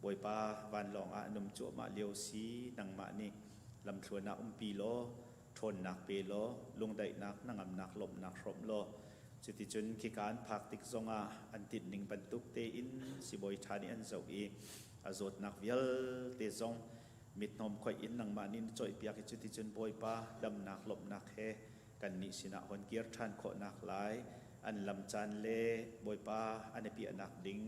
Bawipa vanlawng ah an um cuahmah lio si nangmah nih lamthluan ah umpi law ṭhawnnak pe law lungdaihnak hnangamnak lawmhnak hrawmh law cuticun khika an phak tik zongah an tinhning bantuk tein sibawi ṭha nih an zoh i a zawtnak vialte zong mithnawm khoih in nangmah nih na cawihpiak i cuticun Bawipa damnak lawmhnak he kannih sinah hon kir ṭhan khawhnak lai an lam caan le Bawipa an i piahnak ding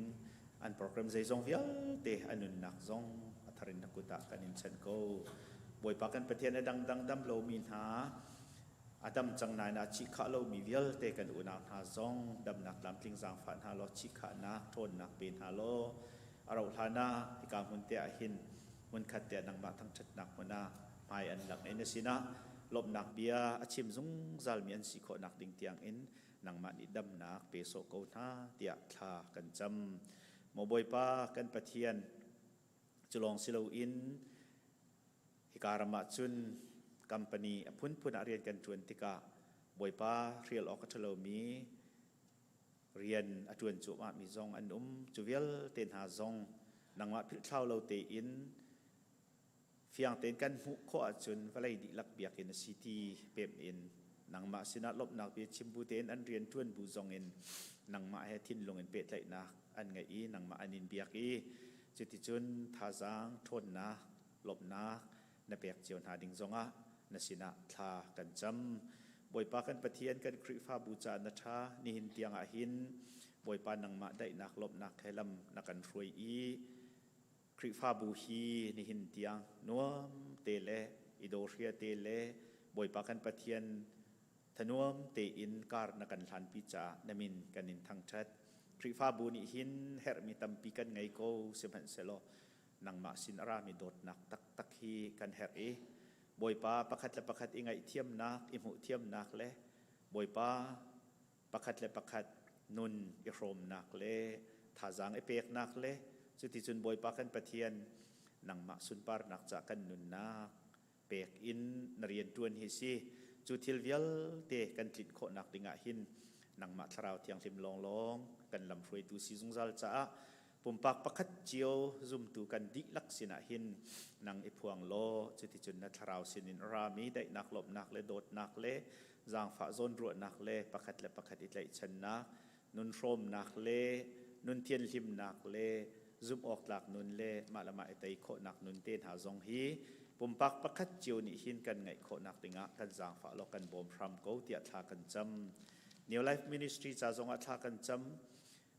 an program zeizong vialte a nunnak zong a thar in na kut ah kan in chanh ko. Bawipa kan Pathian a dangdang dam lomi hna a dam cang nain a chihkhah lomi vialte kan unau hna zong damnak tlamtling zaangfah hna law chihkhahnak ṭhawnnak pe hna law a rauh hlan ah hika hmun te ah hin hmunkhat te ah nangmah thangṭhatnak hmun ah hmai an lang in a sinah lawmhnak bia a chim zungzalmi an si khawhnak ding tiang in nangmah nih damnak pe sawh ko hna tiah thla kan cam. Maw Bawipa kan Pathian, cu lawng si loin hika ram ah cun company a phunphun ah rian kan ṭuan tikah Bawipa hrial awk a ṭhalomi rian a ṭuan cuahmahmi zong an um. Cu vialte hna zong nangmah philhthlau lo tein Fiang tein kan hmuh khawh ahcun vawlei dihlak biakinn a si ti pemh in nangmah sinah lawmhnak bia chim bu tein an rian ṭuan bu zongin nangmah he thinlung in pehtlaihnak an ngeih i nangmah an in biak i cuticun thazaang ṭhawnnak lawmhnak na pek cio hna ding zongah na sinah thla kan cam. Bawipa kan Pathian kan Khrihfabu caah na ṭha nihin tiangah hin Bawipa nangmah daihnak lawmhnak he lam na kan hruai i Khrihfabu hi nihin tiang nuam te le i dawhria te le Bawipa kan Pathian thanuam tein kar na kan hlanpi caah na min kan in thangṭhat. Khrihfabu nih hin herhmi tampi kan ngei ko sihmanhsehlaw nangmah sin a rami dawtnak taktak hi kan herh i Bawipa pakhat le pakhat i ngaihthiamnak, i hmuhthiamnak le Bawipa pakhat le pakhat nun i hrawmnak le thazaang i peknak le cuticun Bawipa kan Pathian nangmah sunparnak ca kan nunnak pek in na rian ṭuan hi si cu thil vialte kan tlinh khawhnak dingah hin nangmah thlarau thianghlim lawnglawng kan lamhruaitu si zungzal caah pumpak pakhat cio zumtu kan dihlak sinah hin nang i phuang law cuticun na thlarau sinin rami daihnak lawmhnak le dawtnak le zaangfah zawnruahnak le pakhat le pakhat i tlaihchannak nun hrawmnak le nun thianhlimnak le zumh awktlak nun le mah le mah i tei khawhnak nun te hna zong hi pumpak pakhat cio nih hin kan ngeih khawhnak dingah kan zaangfah law kan bawm hram ko tiah thla kan cam. New Life Ministry ca zongah thla kan cam.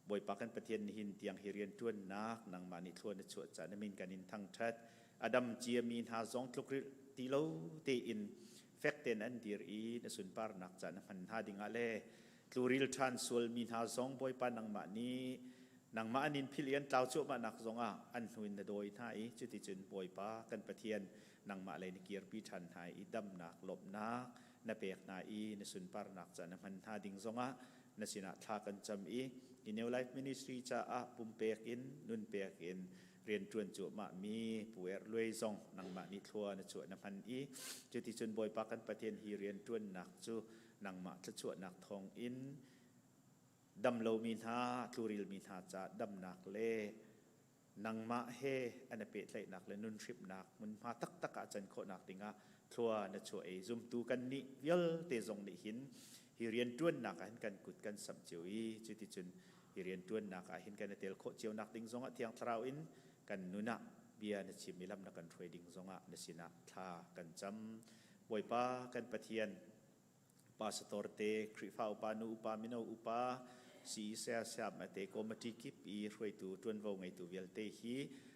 Bawipa kan Pathian nihin tiang hi rianṭuannak nangmah nih thlua na chuah caah na min kan in thangṭhat. A dam ciami hna zong tlukrilh ti lo tein fek tein an dir i na sunparnak ca na hman hna dingah le tluril ṭhan sualmi hna zong Bawipa nangmah nih nangmah an in philh i an tlau cuahmahnak zongah an hnu in na dawi hna i cuticun Bawipa kan Pathian nangmah lei na kirpi ṭhan hna i damnak lawmhnak na pek hna i na sunparnak ca na hman hna ding zongah na sinah thla kan cam i i New Life Ministry caah pumpek in nunpek in rianṭuan cuahmah mi Pu Er Luai zong nangmah nih thlua na chuah na hman i cuticun Bawipa kan Pathian hi rianṭuannak cu nangmah thluachuahnak thawng in dam lomi hna tluril mi hna ca damnak le. Nangmah he an i pehtlaihnak le nunhrimhnak hmunhma taktak ah can khawhnak dingah thlua na chuah i zumtu kan nih vialte zong nih hin hi rianṭuannak ah hin kan kut kan samh cio i cuticun hi rianṭuannak ah hin kan i tel khawh cio nak ding zongah Thiang Thlarau in kan nun ah bia na chim i lam na kan hruai ding zongah na sinah thla kan cam. Bawipa kan Pathian, pastor te, Khrihfa upa, nu upa, mino upa, CE saya siam te committee kip i hruaitu ṭuanvo ngeitu vialte hi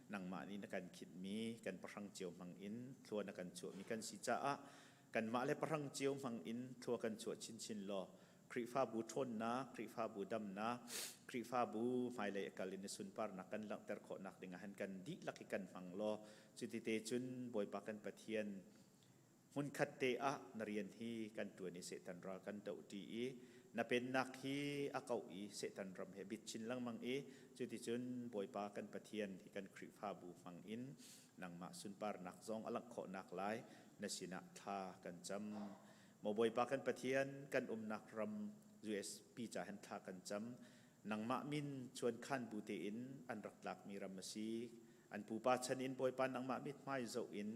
nangmah nih na kan khitmi kan pahrang cio hmang in thlua na kan chuahmi kan si caah kanmah le pahrang cio hmang in thlua kan chuah chinchin law Khrihfabu ṭhawnnak, Khrihfabu damnak, Khrihfabu hmailei a kal in na sunparnak kan langhter khawhnak ding ah hin kan dihlak i kan hmang law cuti te cun Bawipa kan Pathian hmunkhat te ah na rian hi kan ṭuan i Satan ral kan dohṭi i na pennak hi a kauh i Satan ram he bit chin lengmang i cuticun Bawipa kan Pathian hi kan Khrihfabu hmang in nangmah sunparnak zong a langh khawhnak lai na sinah thla kan cam. Maw Bawipa kan Pathian kan umnak ram USP ca hin thla kan cam. Nangmah min chuankhan bu tein an rak tlakmi ram a si. An pupa chan in Bawipa nangmah mithmai zoh in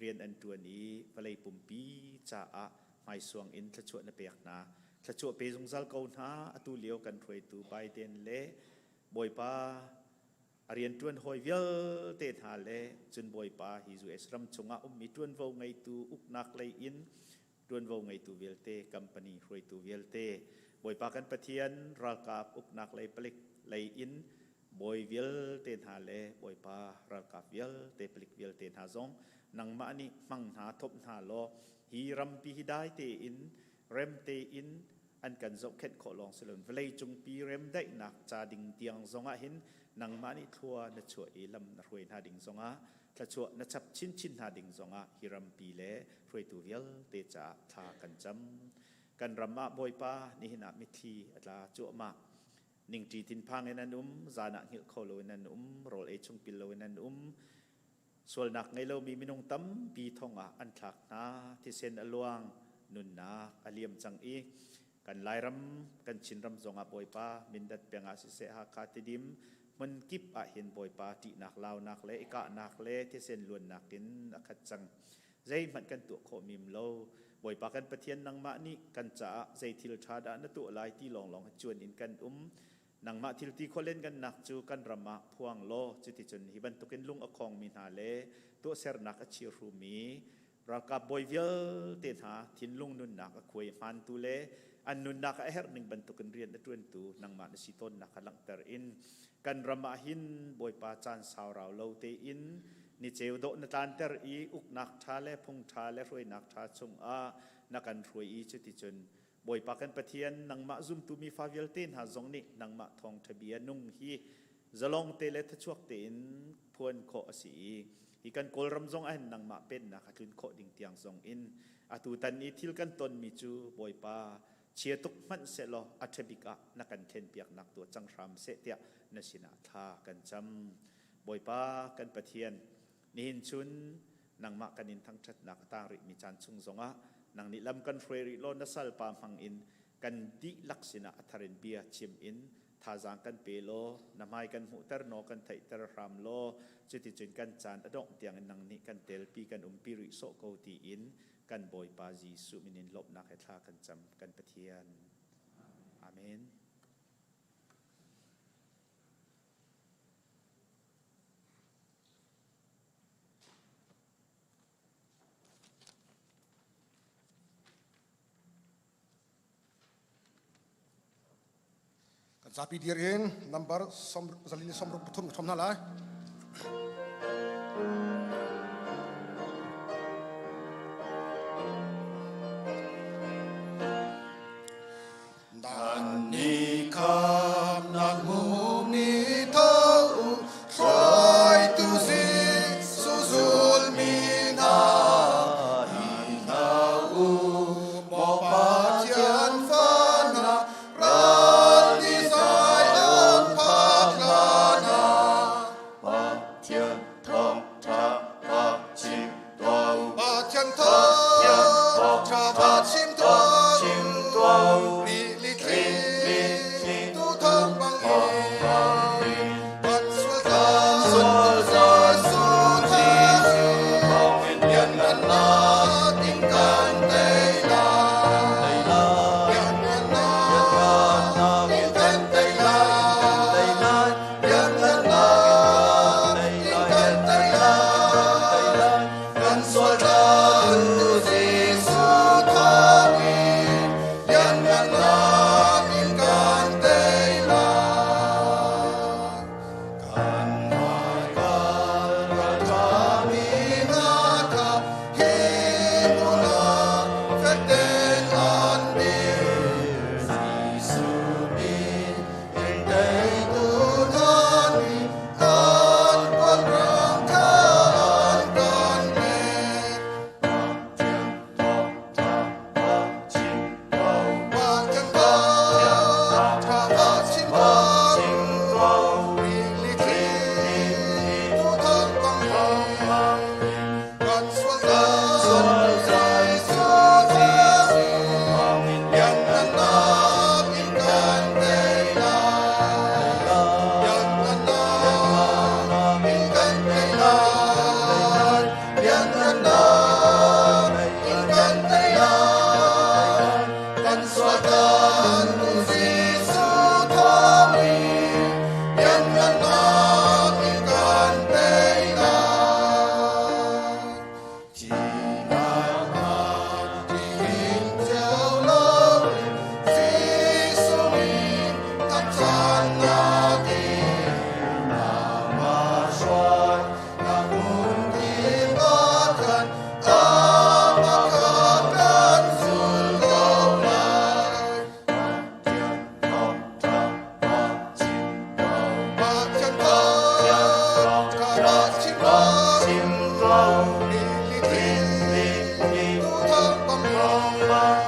rian an ṭuan i vawlei pumpi caah hmaisuang in thluachuah na pek hna. Thluachuah pe zungzal ko hna. Atu lio kan hruaitu Biden le Bawipa a rianṭuan hawi vialte hna le cun Bawipa hi US ram chungah ummi ṭuanvo ngeitu uknak lei in ṭuanvo ngeitu vialte, company hruaitu vialte, Bawipa kan Pathian ralkap uknak lei palik lei in bawi vialte hna le Bawipa ralkap vialte palik vialte hna zong nangmah nih hmang hna thop hna law hi rampi hi dai tein rem tein an kan zohkhenh khawh lawng si loin vawlei cungpi remdaihnak ca ding tiang zongah hin nangmah nih thlua na chuah i lam na hruai hna ding zongah thluachuah na chap chinchin hna ding zongah hi rampi le hruaitu vialte caah thla kan cam. Kan ram ah Bawipa nihin ah mitthli a tla cuahmah. Ningṭi thinphang in an um, zan ah hngilh kho loin an um, rawl ei chung pil loin an um. Sualnak ngei lomi minung tampi thong ah an thlak hna, thisen a luang, nunnak a liam cang i kan Lairam, kan Chinram zongah Bawipa Mindat peng ah siseh Hakha Tidim hmun kip ah hin Bawipa ṭihnak launak le i kahnak le thisen luannak in a khat cang. Zeihmanh kan tuah khawh mim lo. Bawipa kan Pathian nangmah nih kan caah zei thil ṭha dah na tuah lai ti lawnglawng hi cuan in kan um. Nangmah thil ti khawlen kan nak cu kan ram ah phuang law cuticun hi bantukin lung a khongmi hna le tuahsernak a chirhrumi ralkap bawi vialte hna thinlung nunnak a khuai hmaantu le an nunnak a herh ning bantukin rian a ṭuantu nangmah na si tawnnak kha langhter in kan ram ah hin Bawipa caan sau rau lo tein ni ceu dawh na tlanter i uknak ṭha le phung ṭha le hruainak ṭha chungah na kan hruai i cuticun Bawipa kan Pathian nangmah zumtu mi fa vialte hna zong nih nangmah thawngṭha bia nung hi zalong te le thachuak tein phuan khawh a si i hi kan Kawlram zong ahhin nangmah pennak a tlun khawh ding tiang zong in atu tan i thil kan tonmi cu Bawipa chia tuk hmanh sehlaw a ṭha bik ah na kan thlenpiaknak tuah cang hram seh tiah na sinah thla kan cam. Bawipa kan Pathian nihin chun nangmah kan in thangṭhatnak a tang rihmi caan chung zongah nang nih lam kan hruai rih law na salpa hmang in kan dihlak sinah a thar in bia chim in thazaang kan pe law na hmai kan hmuhter naw kan theihter hram law cuticun kan caan a dongh tiangin nang nih kan telpi kan umpi rih sawh ko tiin kan Bawipa Jesuh min in lawmhnak he thla kan cam kan Pathian. Amen. Kan zapi dir in number 43 ka thom hna lai. Nan ni kham nak mum ni tho u hruaitu Jesuh zulmi hna hi hna u maw Pathian fa hna ral ni zai an phak hlan ah Pathian. Lianngannak in kan tei lai. Kan sual tlantu Jesuh thawngin lianngannak in kan tei lai. Thihnak ah ṭih cio loin Jesuh min thangṭhatnak in nangmah hruai na hmunkip ah khan amah kha kan zul ko lai. Pathian thawngṭha va chim ko. Pathian thawngṭha va chim ko. Rili tu thang bang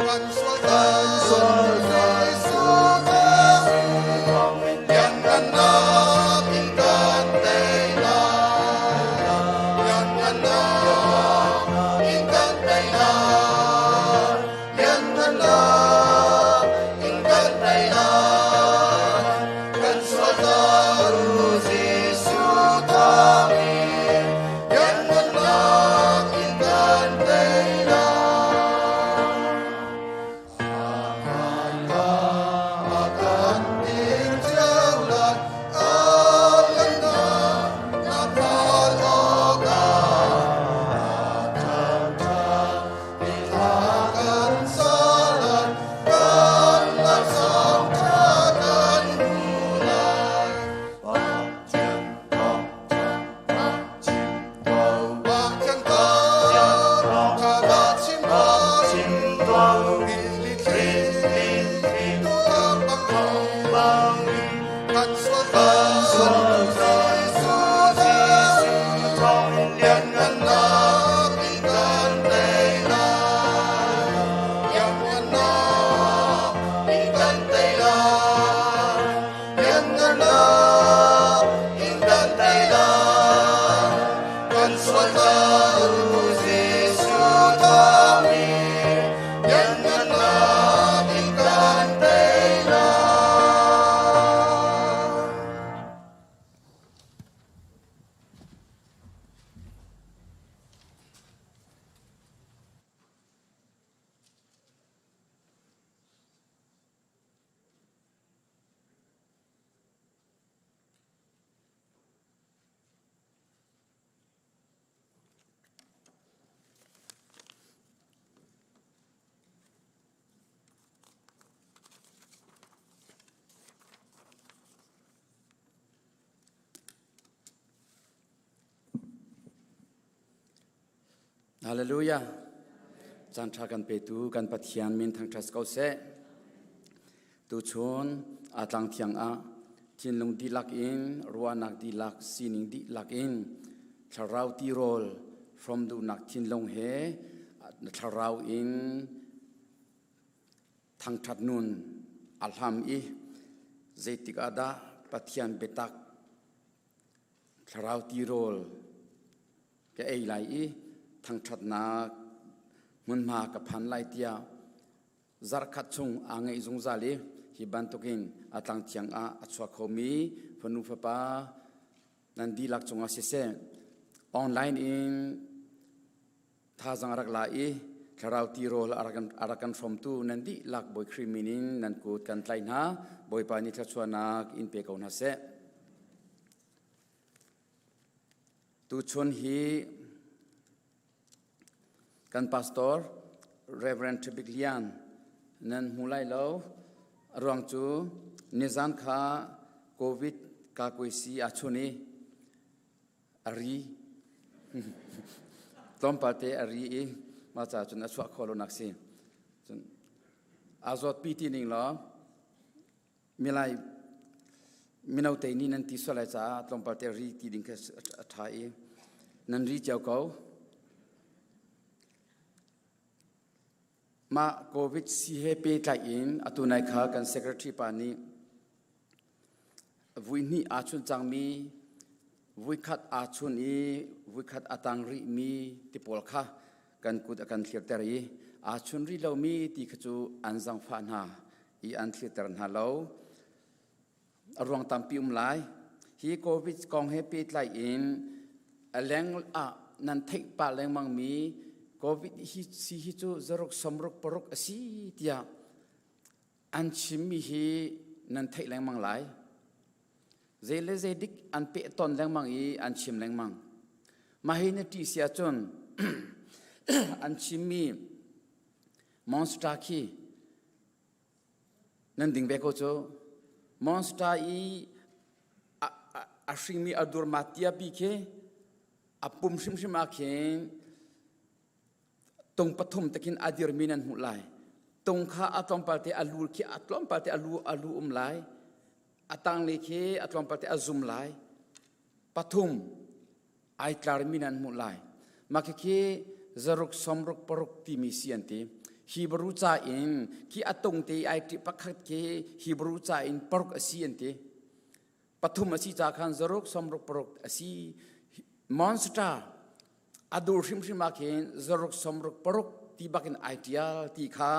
kan sual Jesuh thawngin lianngannak in kan tei lai. Lianngannak in kan tei lai. Lianngannak in kan tei lai. Kan sual Jesuh thawngin lianngannak in kan tei lai. Hmaika a kan dir cio lai, a lianngan na phan awkah a ṭha kan sa lai, kan laksawng ṭha kan hmu lai. Pathian thawngṭha va chim ko. Pathian thawngṭha va chim ko. Rili thli tu thang bang kan sual Jesuh thawngin lianngannak in kan tei lai. Lianngannak in kan tei lai. Lianngannak in kan tei lai. Kan sual Jesuh thawngin lianngannak in kan tei lai. Hallelujah. Caan ṭha kan petu kan Pathian min thangṭhat ko seh. Tuchun aa tlang thiang ah thinlung dihlak in ruahnak dihlak sining dihlak in thlarau tirawl hrawm duhnak thinlung he thlarau in thangṭhat nun a hlam i zeitik ah dah Pathian biatak thlarau tirawl ka ei lai i thangṭhatnak hmunhma ka phan lai tiah zarhkhat chung aa ngeih zungzal i hi bantukin a tlang thiang ah a chuak khomi fanu fapa nan dihlak cungah siseh online in thazang a rak la i thlarau tirawl a rak kan hrawmtu nan dihlak Bawi Khrih min in nan kut kan tlaih hna. Bawipa nih thluachuahnak in pe ko hna seh. Tuchun hi kan pastor Reverend Ṭhabik Lian nan hmu lai lo. A ruang cu nizan kha COVID kakuaisi aa chun i a ri. Tlawmpal te a ri i mah caah cun a chuah khawh lonak si. Cun aa zawtpi ti ning law milai mino te nih nan ti sual lai caah tlawmpal te ri ti ding kha a ṭha i nan ri cio ko. Mah COVID si he pehtlai in atu nai kha kan secretary pa nih vui hnih aa chun cangmi vuikhat aa chun i vuikhat a tang rihmi ti pawl kha kan kut a kan thlirter i aa chun rih lomi ti kha cu an zangfah hna i an thlirter hna lo. A ruang tampi um lai. Hi COVID kong he pehtlai in a leng ah nan theih pah lengmang mi COVID hi si hi cu zaruk somruk paruk a si tiah an chimmi hi nan theih lengmang lai. Zei le zei dik an peh ton lengmang i an chim lengmang. Mah hi na ṭih si ahcun an chimmi monster khi Nan ding ve ko cu. Monster i a hringmi a durma tiapi khi a pum hrimhrim ah khin tung pathum te khin a dirmi nan hmuh lai. Tung kha a tlawmpal te a lu khi a tlawmpal te a lu a lu um lai. A tanglei khi a tlawmpal te a zum lai. Pathum ai tlarmi nan hmuh lai. Mah khikhi zaruk somruk paruk timi si an ti. Hebrew ca in khi a tung te ai ṭi pakhat khi Hebrew ca in paruk a si an ti. Pathum a si ca khan zaruk somruk paruk a si. Monster a dur hrimhrim ah khin zaruk somruk paruk ti bakin ai ṭial ti kha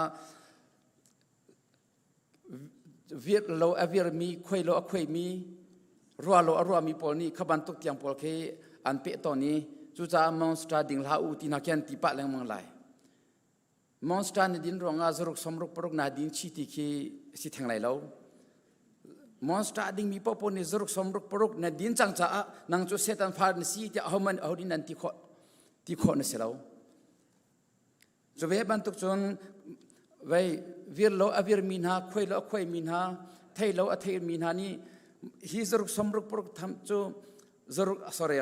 Vir lo a virmi, khuai lo a khuaimi, rua lo a ruami pawl nih kha bantuk tiang pawl khi an peh tawn i cucaah monster ding hlah u ti hna khi an ti pah lengmang lai. Monster na din ruangah zaruk somruk paruk na din chi ti khi si theng lai lo. Monster dingmi paohpaoh nih zaruk somruk paruk na din cang caah nang cu Satan fa na si tiah ahohmanh aho nan ti khawh ti khawh na si lo. Cu ve bantuk cun vei vir lo a virmi hna, khuai lo a khuaimi hna, thei lo a theimi hna nih hi zaruk somruk paruk tham cu zaruk sorry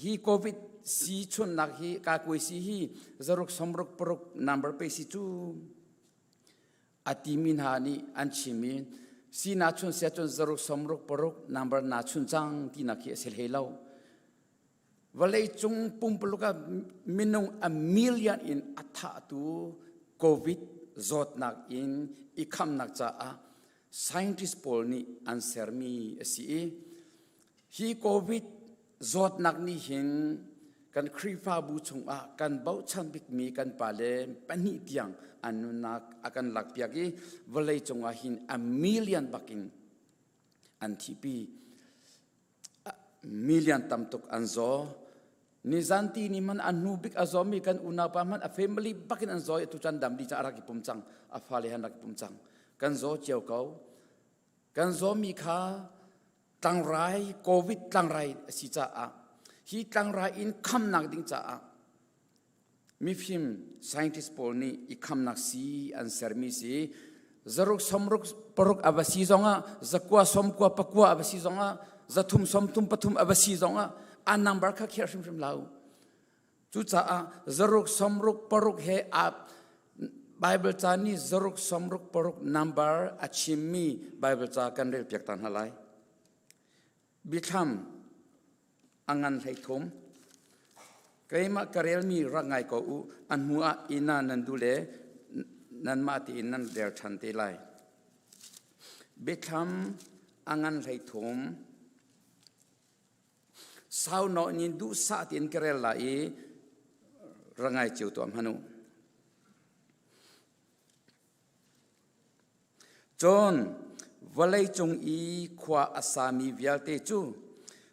hi covid si chunnak hi kakuai si hi zaruk somruk paruk number pe si cu a timi hna nih an chim i si na chun sia cun zaruk somruk paruk number na chun cang tinak khi a si hlei lo. Vawleicung pumpuluk ah minung a million in a thahtu COVID zawtnak in i khamnak caah scientist pawl nih an sermi a si i hi COVID zawtnak nih hin kan Khrihfabu chungah kan bochan bikmi kan pale pahnih tiang an nunnak a kan lakpiak i vawleicung ah hin a million bakin an thihpi. Million tam tuk an zaw. Nizan ti ni man an hnu bik a zawmi kan unaupa hmanh a family bakin an zaw i atu chan dam di cang a rak i pum cang. A fale han rak i pum cang. Kan zaw cio ko. Kan zawmi kha tlangrai covid tlangrai a si caah hi tlangrai in khamnak ding caah Mifim scientist pawl nih i khamnak sii an sermi si zaruk somruk paruk a va si zongah zakua somkua pakua a va si zongah zathum somthum pathum a va si zongah a number kha khiah hrimhrim lo. Cucaah zaruk somruk paruk he a Bible ca nih zaruk somruk paruk number a chimmi Bible ca kan rel piak ta hna lai. Biathlam a ngan 13. Keimah ka relmi rak ngai ko u, a hnu ah inn ah nan duh le nanmah tiin nan rel ṭhan te lai. Biathlam a ngan 13. Sau nawn in duhsah tiin ka rel lai i rak ngai cio tuah hmanh u. Cun vawleicung i khua a sami vialte cu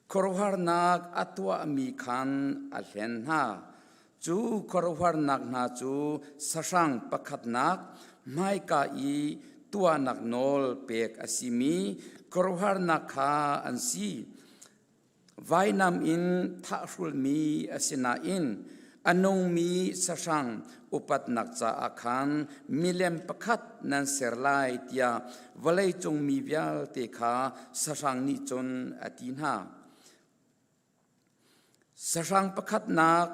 khuaruahharnak a tuahmi khan a hlen hna. Cu khuaruahharnak hna cu sahrang pakhatnak hmaika i tuahnak nawl pek a simi khuaruahharnak kha an si. Vainam in thahhrulmi a si nain a nungmi sahrang upatnak caah khan milem pakhat nan ser lai tiah vawleicung mi vialte kha sahrang nih cun a ti hna. Sahrang pakhatnak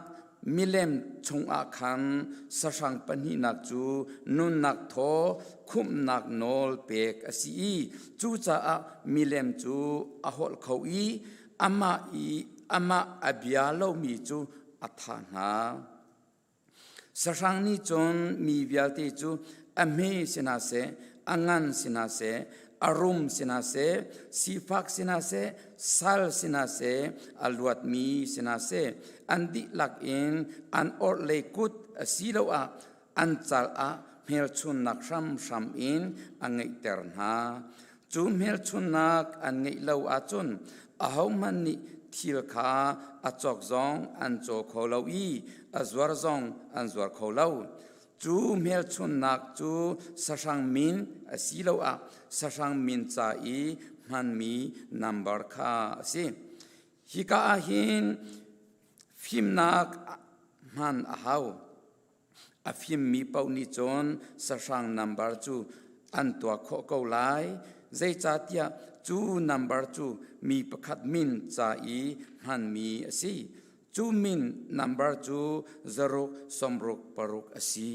milem chungah khan sahrang pahnihnak cu nunnak thaw khumhnak nawl pek a si i cucaah milem cu a holh kho i amah i amah a bia lomi cu a thah hna. Sahrang nih cun mi vialte cu a hme si hna seh, a ngan si hna seh, a rum si hna seh, sifak si hna seh, sal si hna seh, a luatmi si hna seh, an dihlak in an orhlei kut asiloah an cal ah hmelchunnak hramhram in a ngeihter hna. Cu hmelchunnak an ngeih lo ahcun ahohmanh nih thil kha a cawk zong an caw kho lo i a zuar zong an zuar kho lo. Cu hmelchunhnak cu sahrang min asiloah sahrang min ca i hmanmi nambar kha a si. Hika ah hin fimnak hman a hau. A fimmi paoh nih cun sahrang nambar cu an tuah khawh ko lai, zeicahtiah cu nambar cu mi pakhat min ca i hmanmi a si. Cu min nambar cu zaruk sawmruk paruk a si.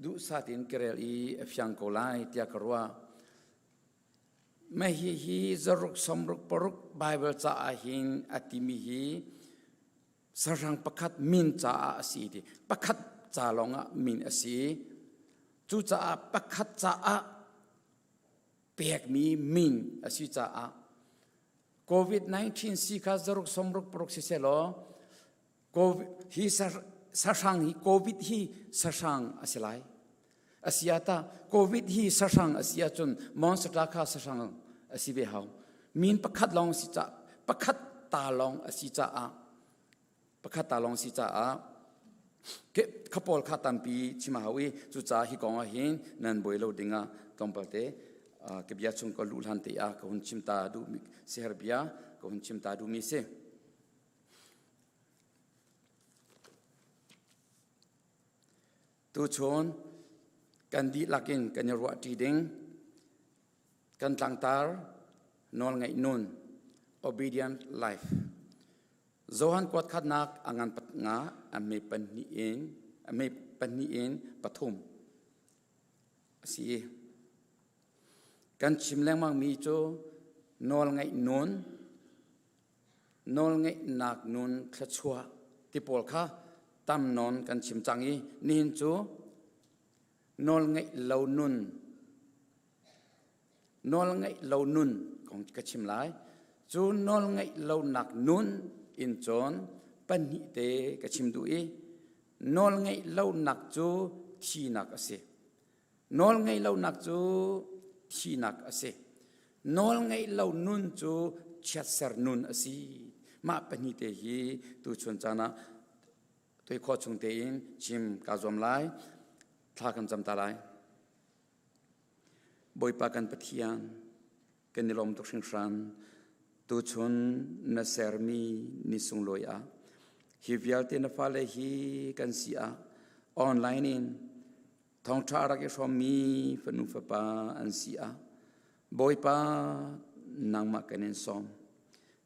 Duhsah tein ka rel i a fiang ko lai tiah ka ruah. Mah hihi zaruk sawmruk paruk Baibal caah hin a timi hi sahrang pakhat min caah a si ti pakhat ca lawngah min a si. Cucaah pakhat caah pekmi min a si caah COVID-19 si kha zaruk sawmruk paruk si selaw hi sahrang hi COVID hi sahrang a si lai. Asiata COVID hi sahrang a si ahcun monster kha sahrang a si ve hau. Min pakhat lawng si ca pakhat ta lawng a si caah pakhat ta lawng si caah kha pawl kha tampi chim a hau i cucaah hi kong ah hin nan buai lo dingah tlawmpal te ka bia chung ka luh hlan te ah ka hun chim ta duhmi siher bia ka hun chim ta duhmi si. Tuchun kan dihlak in kan i ruahṭi ding kan tlangtar nawlngaih nun obedient life Johan kuat khatnak a ngan nga a me pahnih in a me pahnih in pathum a si i kan chim lengmang mi cu nawlngaih nun nawlngeihnak nun thluachuah ti pawl kha tam nawn kan chim cang i nihin cu nawlngeih lo nun nawlngeih lo nun kong ka chim lai. Cu nawlngeih lonak nun in cun pahnih te ka chim duh i nawlngeih lonak cu thinak a si. Nawlngeih lonak cu thihnak a si. Nawlngeih lo nun cu chiatser nun a si. Mah pahnih te hi tuchun caan ah toi khawh chung tein chim kaa zuam lai. Thla kan cam ta lai. Bawipa kan Pathian, kan i lawm tuk hringhran. Tuchun na sermi ni sunglawi ah hi vialte na fale hi kan si ah online in Thawngṭha rak i hrawmmi fanu fapa an si ah Bawipa nangmah kan in sawm.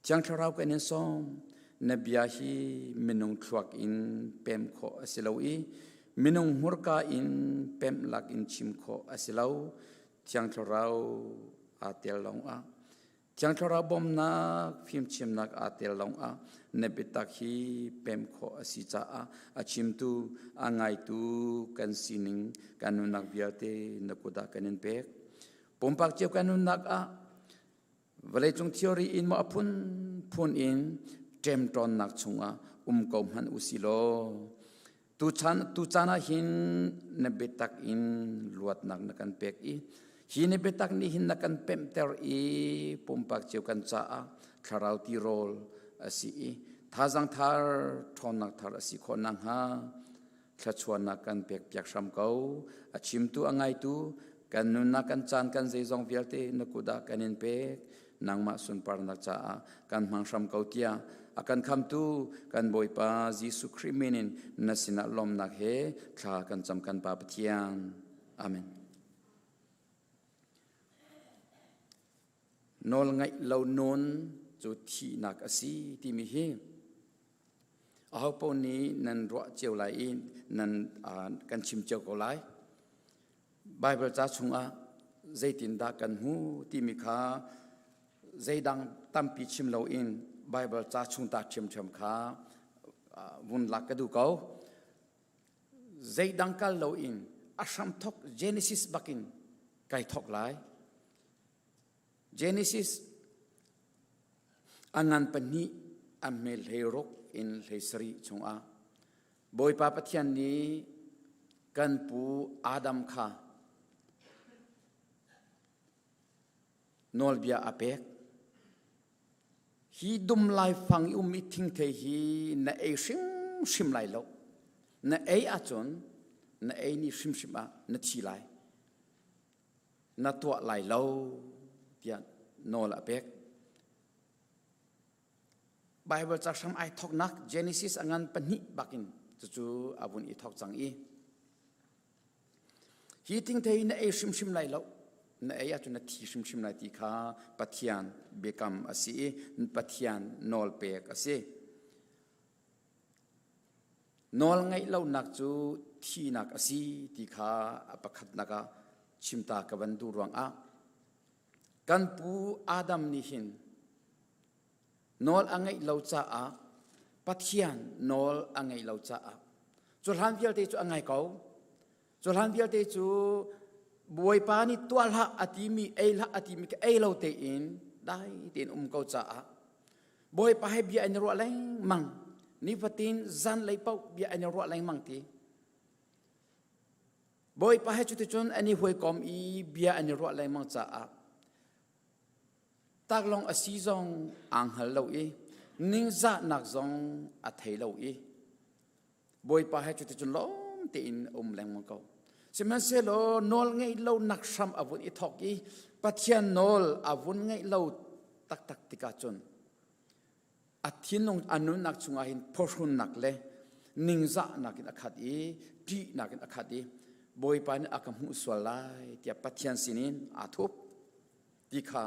Thiang Thlarau kan in sawm. Na bia hi minung thluak in pem khawh a si lo i minung hmurka in pemh lak in chim khawh a si lo. Thiang Thlarau aa tel lawngah Thiang Thlarau bawmnak fimchimnak aa tel lawngah na biatak hi pem khawh a si caah a chimtu a ngaitu kan sining kan nunnak vialte na kut ah kan in pek. Pumpak cio kan nunnak ah vawleicung theory in maw a phunphun in ṭemṭawnnak chungah um ko hmanh u si law Tuchan tucaan ah hin na biatak in luatnak na kan pek i hi na biatak nih hin na kan pemhter i pumpak cio kan caah thlarau tirawl a si i thazang thar ṭhawnnak thar a si khawh nakhnga thluachuahnak kan pek piak hram ko. A chimtu a ngaitu kan nunnak kan caan kan zeizong vialte na kut ah kan in pek. Nangmah sunparnak caah kan hmang hram ko tiah a kan khamtu kan Bawipa Jesuh Khrih min in na sinah lawmnak he thla kan cam kan Pa Pathian. Amen. Nawl ngaih lo nun cu thihnak a si timi hi aho paoh nih nan ruah cio lai i nan kan chim cio ko lai. Baibal ca chungah zeitindah kan hmu timi kha zeidang tampi chim loin Baibal ca chung ta ṭhiamṭhiam kha vun lak ka duh ko. Zeidang kal loin a hramthok Genesis bakin kai thok lai. Genesis a ngan pahnih a hme hleiruk in hlei sarih chungah Bawipa Pathian nih kan pu Adam kha nawlbia a pek. Hi dum laifang i um i thingthei hi na ei hrimhrim lai lo. Na ei ahcun na ei ni hrimhrim ah na thi lai. Na tuah lai lo tiah nawl a pek. Bible ca hram ai thoknak Genesis a ngan pahnih bakin cucu a vun i thok cang i hi thingthei na ei hrimhrim lai lo na ei ahcun na thi hrimhrim lai ti kha Pathian biakam a si i Pathian nawl pek a si. Nawl ngaih lonak cu thihnak a si ti kha a pakhatnak ah chimta ka van duh ruangah kan pu Adam nih hin nawl a ngeih lo caah Pathian nawl a ngeih lo caah cu hlan vialte cu a ngai ko cu hlan vialte cu Bawipa nih tuah hlah a timi ei hlah a timi ka ei lo tein dai tein um ko caah Bawipa he bia an i ruah lengmang nifatin zanlei paoh bia an i ruah lengmang ti Bawipa he cuticun an i hawikom i bia an i ruah lengmang caah taklawng a si zong aa hngal lo i ningzahnak zong a thei lo i Bawipa he cuticun lawm tein a um lengmang ko. Sihmanhsehlaw nawl ngeih lonak hram a vun i thawk i Pathian nawl a vun ngeih lo taktak tikah cun a thinlung a nunnak chungah hin phuhrunnak le ningzahnak in a khat i ṭihnak in a khat i Bawipa nih a ka hmuh sual lai tiah Pathian sinin aa thup ti kha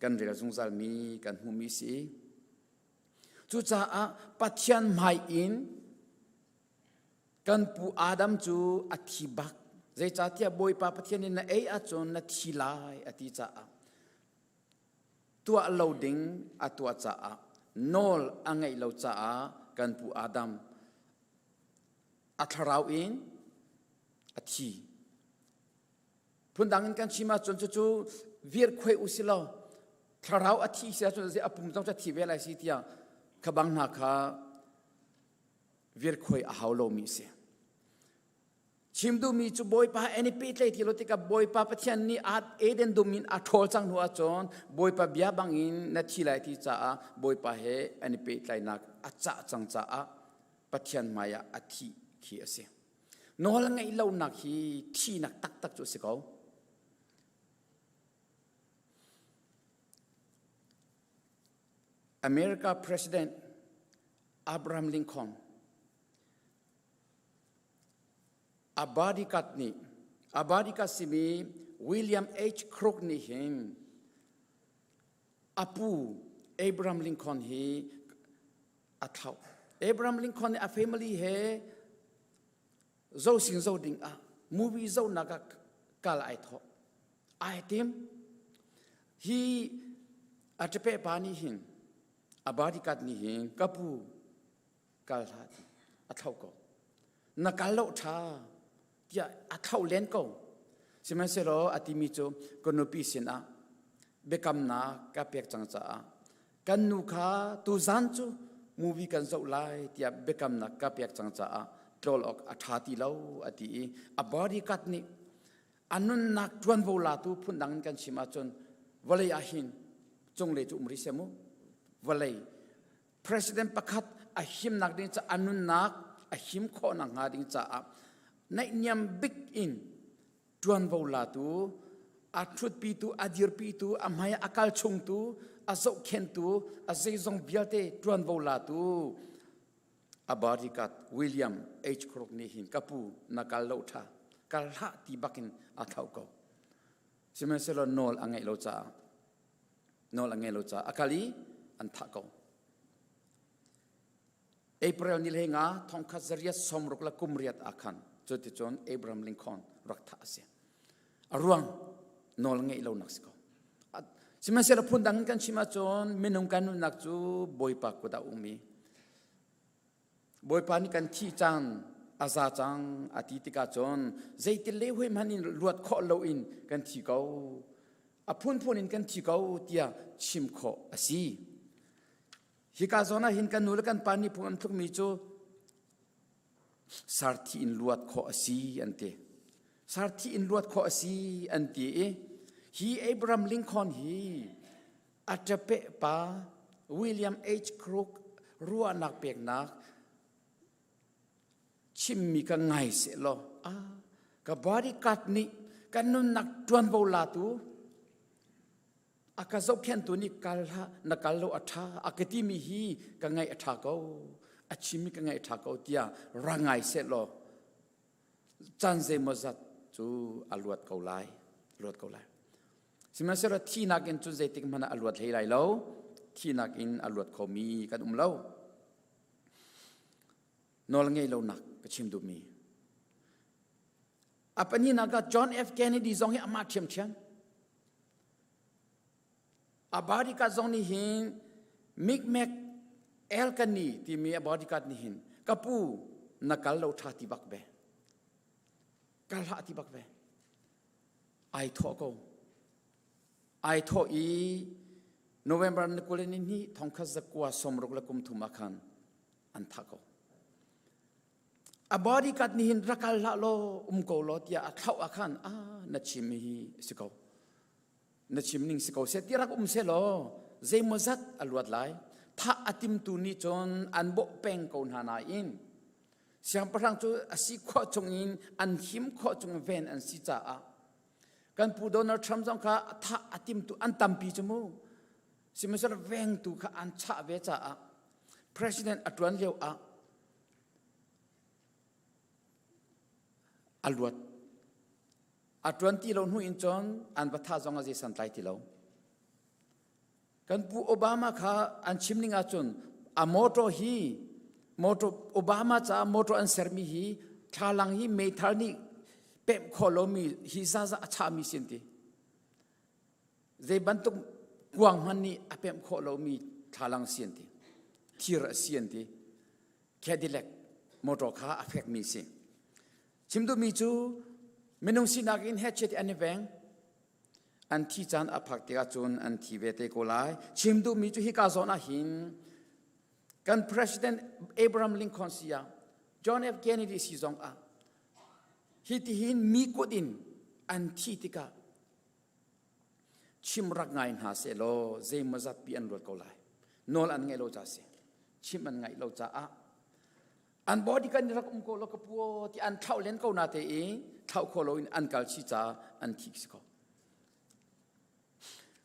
kan rel zungzalmi kan hmuhmi si. Cucaah Pathian hmai in kan pu Adam cu a thi bak. Zeicahtiah Bawipa Pathian nih na ei ahcun na thi lai a ti caah tuah lo ding a tuah caah nawl a ngeih lo caah kan pu Adam a thlarau in a thi. Phundang in kan chim ahcun cucu virkhuai u si law thlarau a thi si ahcun a pum zong cu a thi ve lai si tiah kha bang hna kha virkhuai a hau lomi a si. Chim duhmi cu Bawipa an i pehtlaih ti lo tikah Bawipa Pathian nih Eden dum in a ṭhawl cang hnu ahcun Bawipa bia bangin na thi lai ti caah Bawipa he an i pehtlaihnak a cah cang caah Pathian hmaiah a thih khi a si. Nawl ngeih lonak hi thihnak taktak cu a si ko. America President Abraham Lincoln a bodyguard nih a bodyguard simi William H. Crook nih hin a pu Abraham Lincoln hi a thlauh. Abraham Lincoln nih a family he zo sing zo ding ah movie zohnak ah kal ai thawh. Ai tim. Hi a ṭape pa nih hin a bodyguard nih hin ka pu kal hlah ti a thlauh ko. Na kal lo ṭha tiah a thlauh len ko. Sihmanhsehlaw a timi cu ka nupi sinah biakamnak ka pek cang caah kan nu kha tuzan cu movie kan zoh lai tiah biakamnak ka pek cang caah tlawl awk a ṭha ti lo a ti i a bodyguard nih a nunnak ṭuanvo latu phundang in kan chim ahcun vawlei ah hin cunglei cu um rih seh mu vawlei president pakhat a himnak ding ca a nunnak a him khawhnak hnga ding caah naihniam bik in ṭuanvo latu a ṭhutpitu a dirpitu a hmai a kal chungtu a zohkhentu a zeizong vialte ṭuanvo latu a bodyguard William H. Crook nih hin ka pu na kal lo ṭha kal hlah ti bakin a thlauh ko sihmanhsehlaw nawl a ngeih lo caah nawl a ngei lo caah a kal i an thah ko. April ni hlei nga thongkhat zariat sawmruk le kum riat ah khan cuticun Abraham Lincoln rak thah a si. A ruang nawl ngeih lonak si ko. Sihmanhsehlaw phundang in kan chim ahcun minung kan nunnak cu Bawipa kut ah um i Bawipa nih kan thih cang a za cang a ti tikah cun zeitil le hui hmanh in luat khawh loin kan thi ko a phunphun in kan thi ko tiah chim khawh a si. Hika zawn ah hin kan nu le kan pa nih phung an thlukmi cu sarthi in luat khawh a si an ti. Sarthi in luat khawh a si an ti i hi Abraham Lincoln hi a ṭapeh pa. William H. Crook ruahnak peknak chimmi ka ngai seh law ah ka bodyguard nih ka nunnak ṭuanvo latu a ka zohkhentu nih kal hlah na kal lo a ṭha a ka timi hi ka ngaih a ṭha ko a chimmi ka ngaih a ṭha ko tiah ra ngai seh law caan zeimawzat cu a luat ko lai luat ko lai sihmanhsehlaw thihnak in cun zeitik hmanh ah a luat hlei lai lo thihnak in a luat khomi kan um lo nawl ngei lonak ka chim duhmi a pahnihnak ah John F Kennedy zong hi amah ṭhiamṭhiam a bodyguard zong nih hin Micmac Elkani timi a bodyguard nih hin ka pu na kal lo ṭha ti bak ve kal hlah ti bak ve ai thawh ko ai thawh i November ni 20 ni hnih thongkhat zakua sawmruk le kum thum ah khan an thah ko. A bodyguard nih hin rak kal hlah law um ko law tiah a thlauh ah khan ah na chim hi si ko. Na chim ning si ko seh ti rak um seh law zeimawzat a luat lai. Thah a timtu nih cun an bawh peng ko hna nain siangpahrang cu a si khawh chungin an him khawh chung ven an si caah kan pu Donald Trump zong kha thah a timtu an tampi cu mu sihmanhsehlaw vengtu kha an chah ve caah president a ṭuan lio ah a luat a ṭuan ti lo hnu in cun an va thah zong a zei santlai ti lo kan pu Obama kha an chim ning ahcun a motor hi motor Obama caah motor an sermi hi thlalang hi meithal nih pemh khawh lomi hi zaza a chahmi sin ti Zei bantuk kuang hmanh nih a pemh khawh lomi thlalang si an ti. Thir a si an ti. Cadillac motor kha a fekmi si. Chim duhmi cu minung sinak in hechet an i veng. An thi caan a phak tikah cun an thi ve te ko lai. Chim duhmi cu hika zawn ah hin kan President Abraham Lincoln si ah John F. Kennedy si zong ah hi tihin mi kut in an thi tikah Chim rak ngai hna sehlaw zeimawzat pi an ruat ko lai. Nawl an ngaih lo ca si. Chim an ngaih lo caah an body kan rak um ko lo ka puo ti an thlauh len ko na te i thlauh kho lo in an kal chi ca an thi si ko.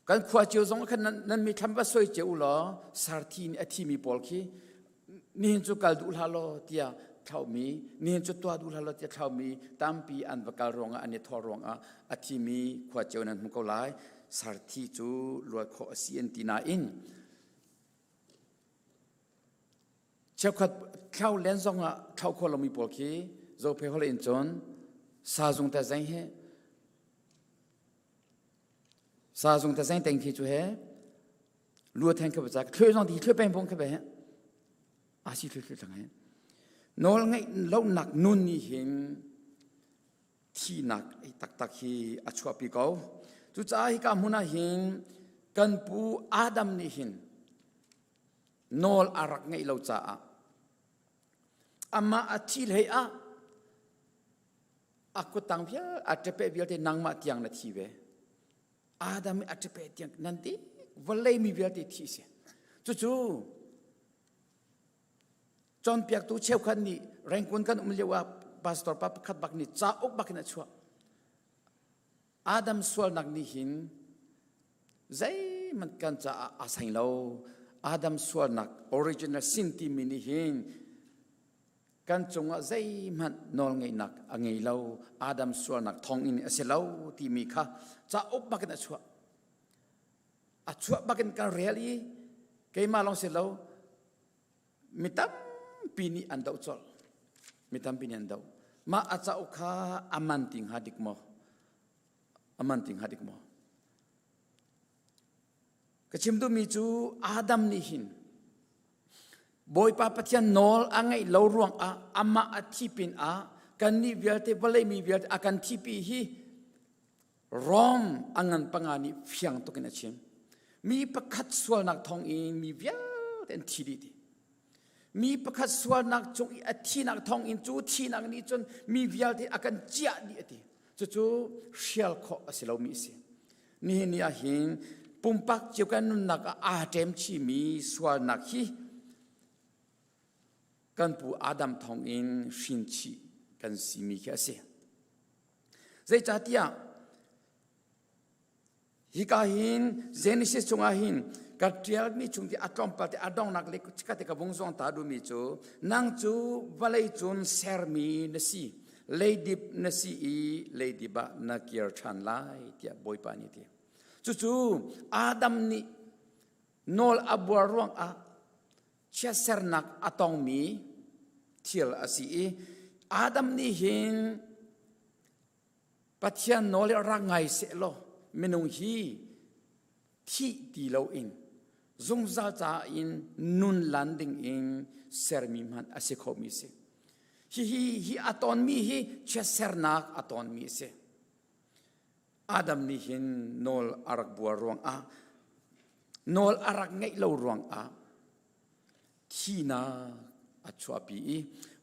Kan khua cio zong khan nan, nan mi thlam va soi cio u law sarthi nih a thimi pawl khi nihin cu kal duh hlah law tiah thlaumi nihin cu tuah duh hlah law tiah thlaumi tampi an va kal ruangah an i thawh ruangah a thimi khua cio nan hmu ko lai sarthi cu luat khawh a si an ti nain cheukhat thlau len zongah thlau khawh lomi pawl khi zophe hol in cun sa zung ta zeng he sa zung ta zeng teng khi cu he lua theng kha ba cha thloi zong ti thloi peng pong kha ba he a si thloi thloi thang he nawl ngeih lonak nun nih hin thihnak taktak hi a chuahpi ko cucaah hika hmun ah hin kan pu Adam nih hin nawl a rak ngeih lo caah amah a thi hlei ah a kuttang vial a ṭepe vialte nangmah tiang na thi ve Adam i a ṭepe tiang nan ti vawlei mi vialte thi si cucu cawnpiaktu cheukhat nih Rangoon kan um lio ah pastor pa pakhat bak nih cauk bak in a chuah Adam sualnak nih hin zeihmanh kan caah a saing lo Adam sualnak original sin timi nih hin kan cungah zeihmanh nawlngeihnak a ngei lo Adam sualnak thawngin a si lo timi kha cauk bakin a chuah a chuah bakin kan rel i keimah lawng si lo mi tampi nih an doh colh mi tampi nih an doh mah a cauk kha a man ti hnga dik maw a man ti hnga dik maw Ka chim duhmi cu Adam nih hin Bawipa Pathian nawl a ngeih lo ruangah amah a thi pinah kannih vialte vawlei mi vialte a kan thipi hi Rom a ngan panga nih fiang tuk in a chim. Mi pakhat sualnak thawng in mi vialte an thi dih ti. Mi pakhat sualnak cung i a thinak thawng in cu thinak nih cun mi vialte a kan ciah dih a ti. Cucu hrial khawh a si lomi a si. Nihin ni ah hin Pumpak cio kan nunnak ah aa ṭem chihmi sualnak hi kan pu Adam thawngin hrin chih kan simi khi a si. Zeicahtiah hika hin Genesis chungah hin ka ṭialmi chung ti a tlawmpal te a donghnak le chikkhat te ka vung zawng ta duhmi cu nang cu vawlei cun sermi na si leidip na si i leidip ah na kir ṭhan lai tiah Bawipa nih a ti. Cucu Adam nih nawl a buar ruangah chiatsernak a tongmi thil a si i Adam nih hin Pathian nawl hi rak ngai seh law minung hi thih ti loin zungzal ca in nun lan ding in sermi hmanh a si khomi si. Hihi hi a tonmi hi chiatsernak a tonmi a si. Adam nih hin nawl a rak buar ruangah nawl a rak ngeih lo ruangah thihnak a chuahpi i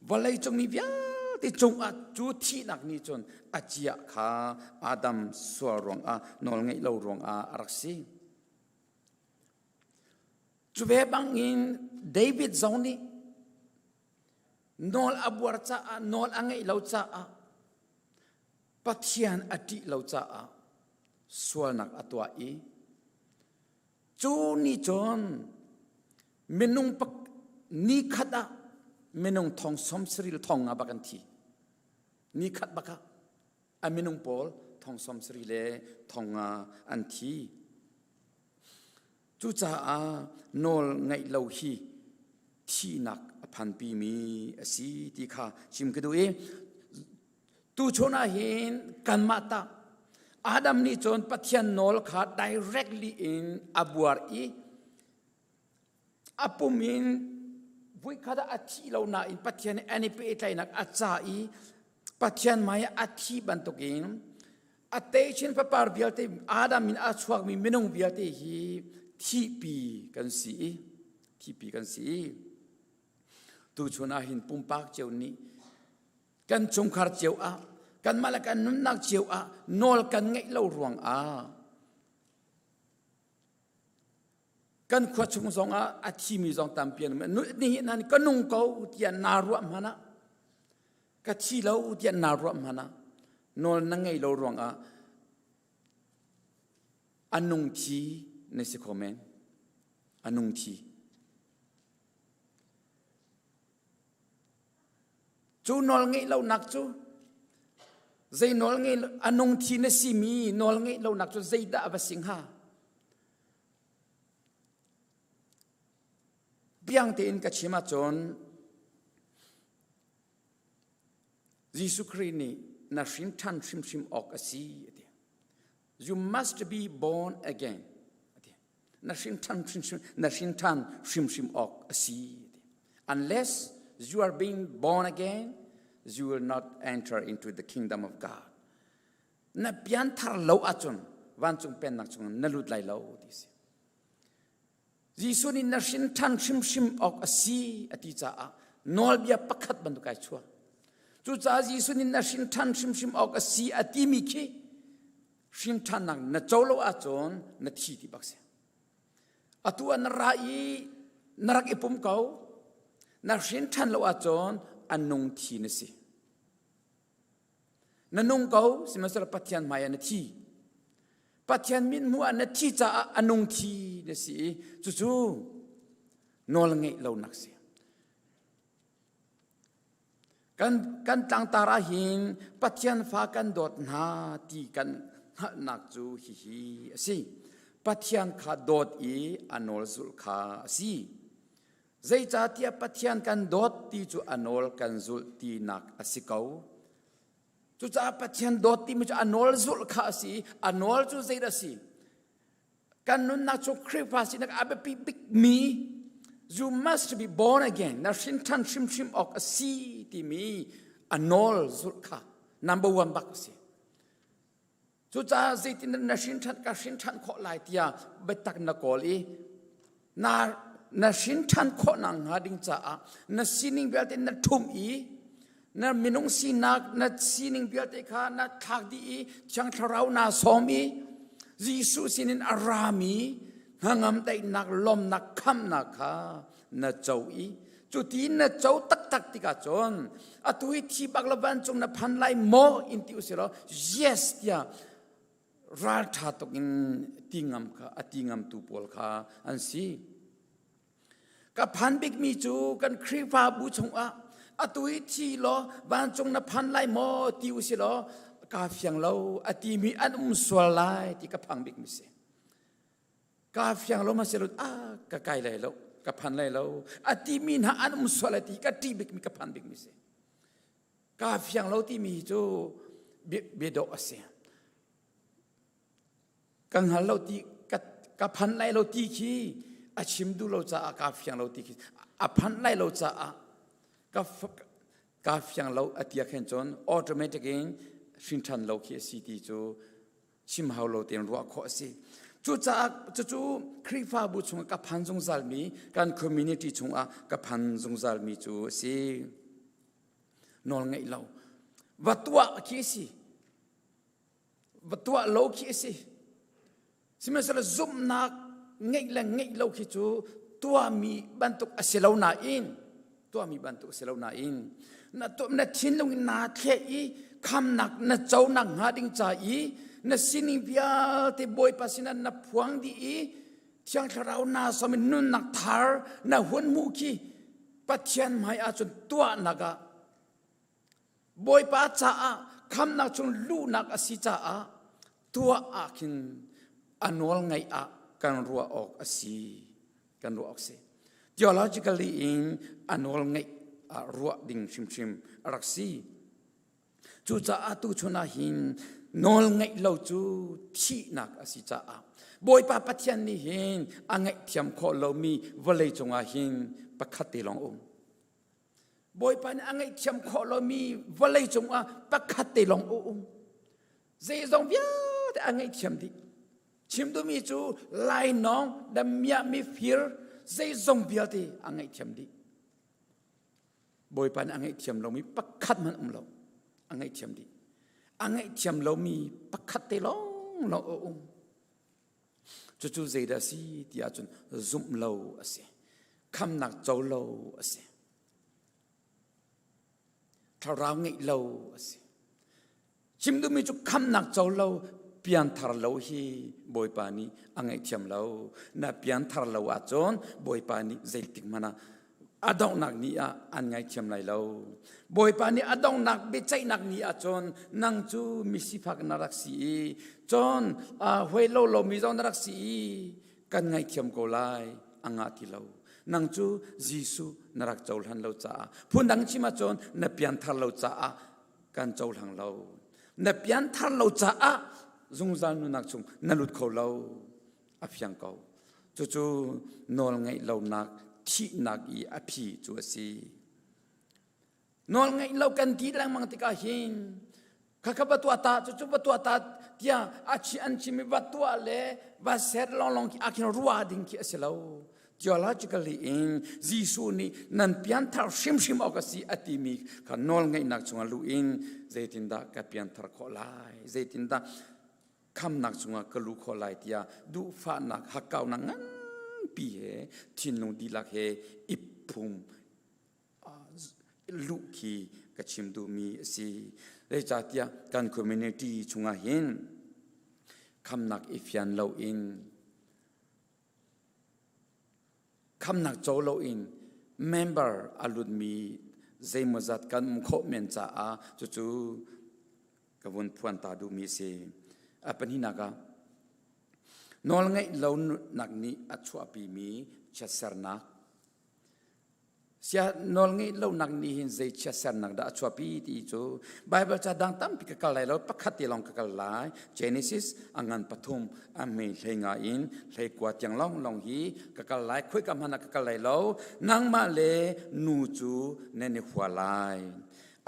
vawleicung mi vialte cungah cu thihnak nih cun a ciah kha Adam sual ruangah nawl ngeih lo ruangah a rak si. Cu ve bangin David zong nih nawl a buar caah nawl a ngeih lo caah Pathian a ṭih lo caah sualnak a tuah i cu nih cun minung pak ni khat ah minung thong som saril thong nga bak an thi ni khat bak ah a minung pawl thong som sari le thong nga an thi Cucaah nawl ngaih lo hi thihnak a phanpimi a si ti kha chim ka duh i tuchun ah hin kanmah tah Adam nih cun Pathian nawl kha directly in a buar i a pum in voikhat ah a thih lo nain Pathian nih an i pehtlaihnak a ca i Pathian hmai ah a thi bantukin a techin fapar vialte Adam in a chuakmi minung vialte hi thihpi kan si i thihpi kan si i tuchun ah hin pumpak cio nih kan chungkhar cio ah kanmah le kan nunnak cio ah nawl kan ngeih lo ruangah Kan khua chung zongah a thimi zong tampi an um. Nihin han ka nung ko tiah naa ruah hmanh ah ka thi lo tiah naa ruah hmanh ah nawl na ngei lo ruangah a nung thi na si kho men. A nung thi. Cu nawl ngeih lonak cu zei nawl ngei a nung thi na simi nawl ngeih lonak cu zeidah a va si hnga? Piang tein ka chim ahcun Jesuh Khrih nih na hrin ṭhan hrimhrim awk a si a ti. You must be born again. A ti. Na hrin ṭhan hrimhrim na hrin ṭhan hrimhrim awk a si a ti. Unless you are being born again, you will not enter into the kingdom of God. Na pianthar lo ahcun vancung pennak chungah na lut lai lo ti si. Jesuh nih na hrin ṭhan hrimhrim awk a si a ti caah nawlbia pakhat bantuk ai chuak. Cucaah Jesuh nih na hrin ṭhan hrimhrim awk a si a timi khi hrin ṭhannak na co lo ahcun na thi ti bak si. Atu ah na ra i na rak i pum ko, na hrin ṭhan lo ahcun a nung thi na si. Na nung ko, sihmanhsehlaw Pathian hmai ah na thi. Pathian mithmuh ah na thi caah a nung thi na si i cucu nawl ngeih lonak si. Kan, kan tlangtar ah hin Pathian fa kan dawt hna ti kan hngalhnak cu hihi a si. Pathian kha dawt i a nawl zulh kha a si. Zeicahtiah Pathian kan dawt ti cu a nawl kan zulh tinak a si ko. Cucaah Pathian dawt timi cu a nawl zulh kha a si i a nawl cu zeidah a si? Kan nunnak cu Khrihfa sinak a biapi bikmi you must be born again na hrin ṭhan hrimhrim awk a si timi a nawl zulh kha number one bak a si. Cucaah zeitin na hrin ṭhan ka hrin ṭhan khawh lai tiah biatak na kawl i na na hrin ṭhan khawh nak hnga ding caah na sining vialte na ṭhum i na minung sinak na sining vialte kha na thlak dih i Thiang Thlarau naa sawm i. Jesuh sinin a rami hnangam daihnak lawmnak khamnak kha na co i cuti na co taktak tikah cun atu hi thi bak lo vancung na phan lai maw in ti usih law yes tiah ralṭha tuk in ti ngam kha a ti ngamtu pawl kha an si. Ka phan bikmi cu kan Khrihfabu chungah atu hi thi law vancung na phan lai maw ti usih law kaa fiang lo a timi an um sual lai ti ka phang bikmi si. Kaa fiang lo ma si lo ah ka kai lai lo ka phan lai lo a timi hna an um sual lai ti ka ṭih bikmi ka phan bikmi si. Kaa fiang lo timi cu bia dawh a si. Ka hngal lo ti ka phan lai lo ti khi a chim duh lo caah kaa fiang lo ti khi a phan lai lo caah ka ka fiang lo a tia khen cun automatic in hrinṭhan lo khi a si ti cu chim hau lo tein ruah khawh a si. Cucaah cucu Khrihfabu chungah ka phan zungzalmi kan community chungah ka phan zungzalmi cu a si. Nawl ngeih lo. Va tuah khi a si. Va tuah lo khi a si. Sihmanhsehlaw zumhnak ngeih le ngeih lo khi cu tuahmi bantuk a si lo nain tuahmi bantuk a si lo nain na na thinlung in naa thleh i khamnak na conak hnga ding ca i na sining vialte Bawipa sinah na phuang dih i Thiang Thlarau naa som in nunnak thar na hun hmuh khi Pathian hmai ahcun tuahnak ah Bawipa caah khamnak chung luhnak a si caah tuah ah khin a nawl ngaih ah kan ruah awk a si kan ruah awk si theologically in a nawl ngaih ah ruah ding hrimhrim a rak si cucaah tuchun ah hin nawl ngaih lo cu thihnak a si caah Bawipa Pathian nih hin a ngaihthiam khawh lomi vawlei cungah hin pakhat te lawng um Bawipa nih a ngaihthiam khawh lomi vawlei cungah pakhat te lawng a um. Zeizong vialte a ngaihthiam dih. Chim duhmi cu lainawng, damiah, mifir, zeizong vialte a ngaihthiam dih. Bawipa nih a ngaihthiam lomi pakhat hmanh um lo. A ngaihthiam dih. A ngaihthiam lomi pakhat te lawng lawng a um. Cucu zeidah a si ti ahcun zumh lo a si. Khamnak co lo a si. Thlarau ngeih lo a si. Chim duhmi cu khamnak co lo, pianthar lo hi Bawipa nih a ngaihthiam lo. Na pianthar lo ahcun Bawipa nih zeitik hmanh ah a donghnak ni ah an ngaithiam lai lo. Bawipa nih a donghnak biaceihnak ni ahcun nang cu misifak na rak si i cun huai lo lomi zong na rak si i kan ngaithiam ko lai a ngah ti lo. Nang cu Jesuh na rak cohlan lo caah phundang chim ahcun na pianthar lo caah kan cohlang lo. Na pianthar lo caah zungzal nunnak chung na lut kho lo. A fiang ko. Cucu nawlngaih lonak thihnak i a phi cu a si. Nawlngaih lo kan ti lengmang tikah hin khakha va tuah ta cucu va tuah ta tiah a chi an chim i va tuah le va ser lawnglawng khi ah khin ruah ding khi a si lo. Theologically in Jesuh nih nan pianthar hrimhrim awk a si a timi kha nawlngaihnak chungah luh in zeitindah ka pianthar khawh lai zeitindah khamnak chungah ka lu khawh lai tiah duhfahnak hakkaunak nganpi he thinlung dihlak he i phum luh khi ka chim duhmi a si. Zeicahtiah kan community chungah hin khamnak i fian loin Khamnak co loin member a lutmi zeimawzat kan um khawh men caah cucu ka vun phuan ta duhmi a si. A pahnihnak ah nawlngaih lonak nih a chuahpimi chiatsernak Sia nawlngeih lonak nih hin zei chiatsernak dah a chuahpi ti cu Bible ca dang tampi ka kal lai lo pakhat te lawng ka kal lai Genesis a ngan pathum a hme hlei nga in hlei kua tiang lawng lawng hi ka kal lai khoi ka hmanh ah ka kal lai lo nangmah le nu cu nan i hua lai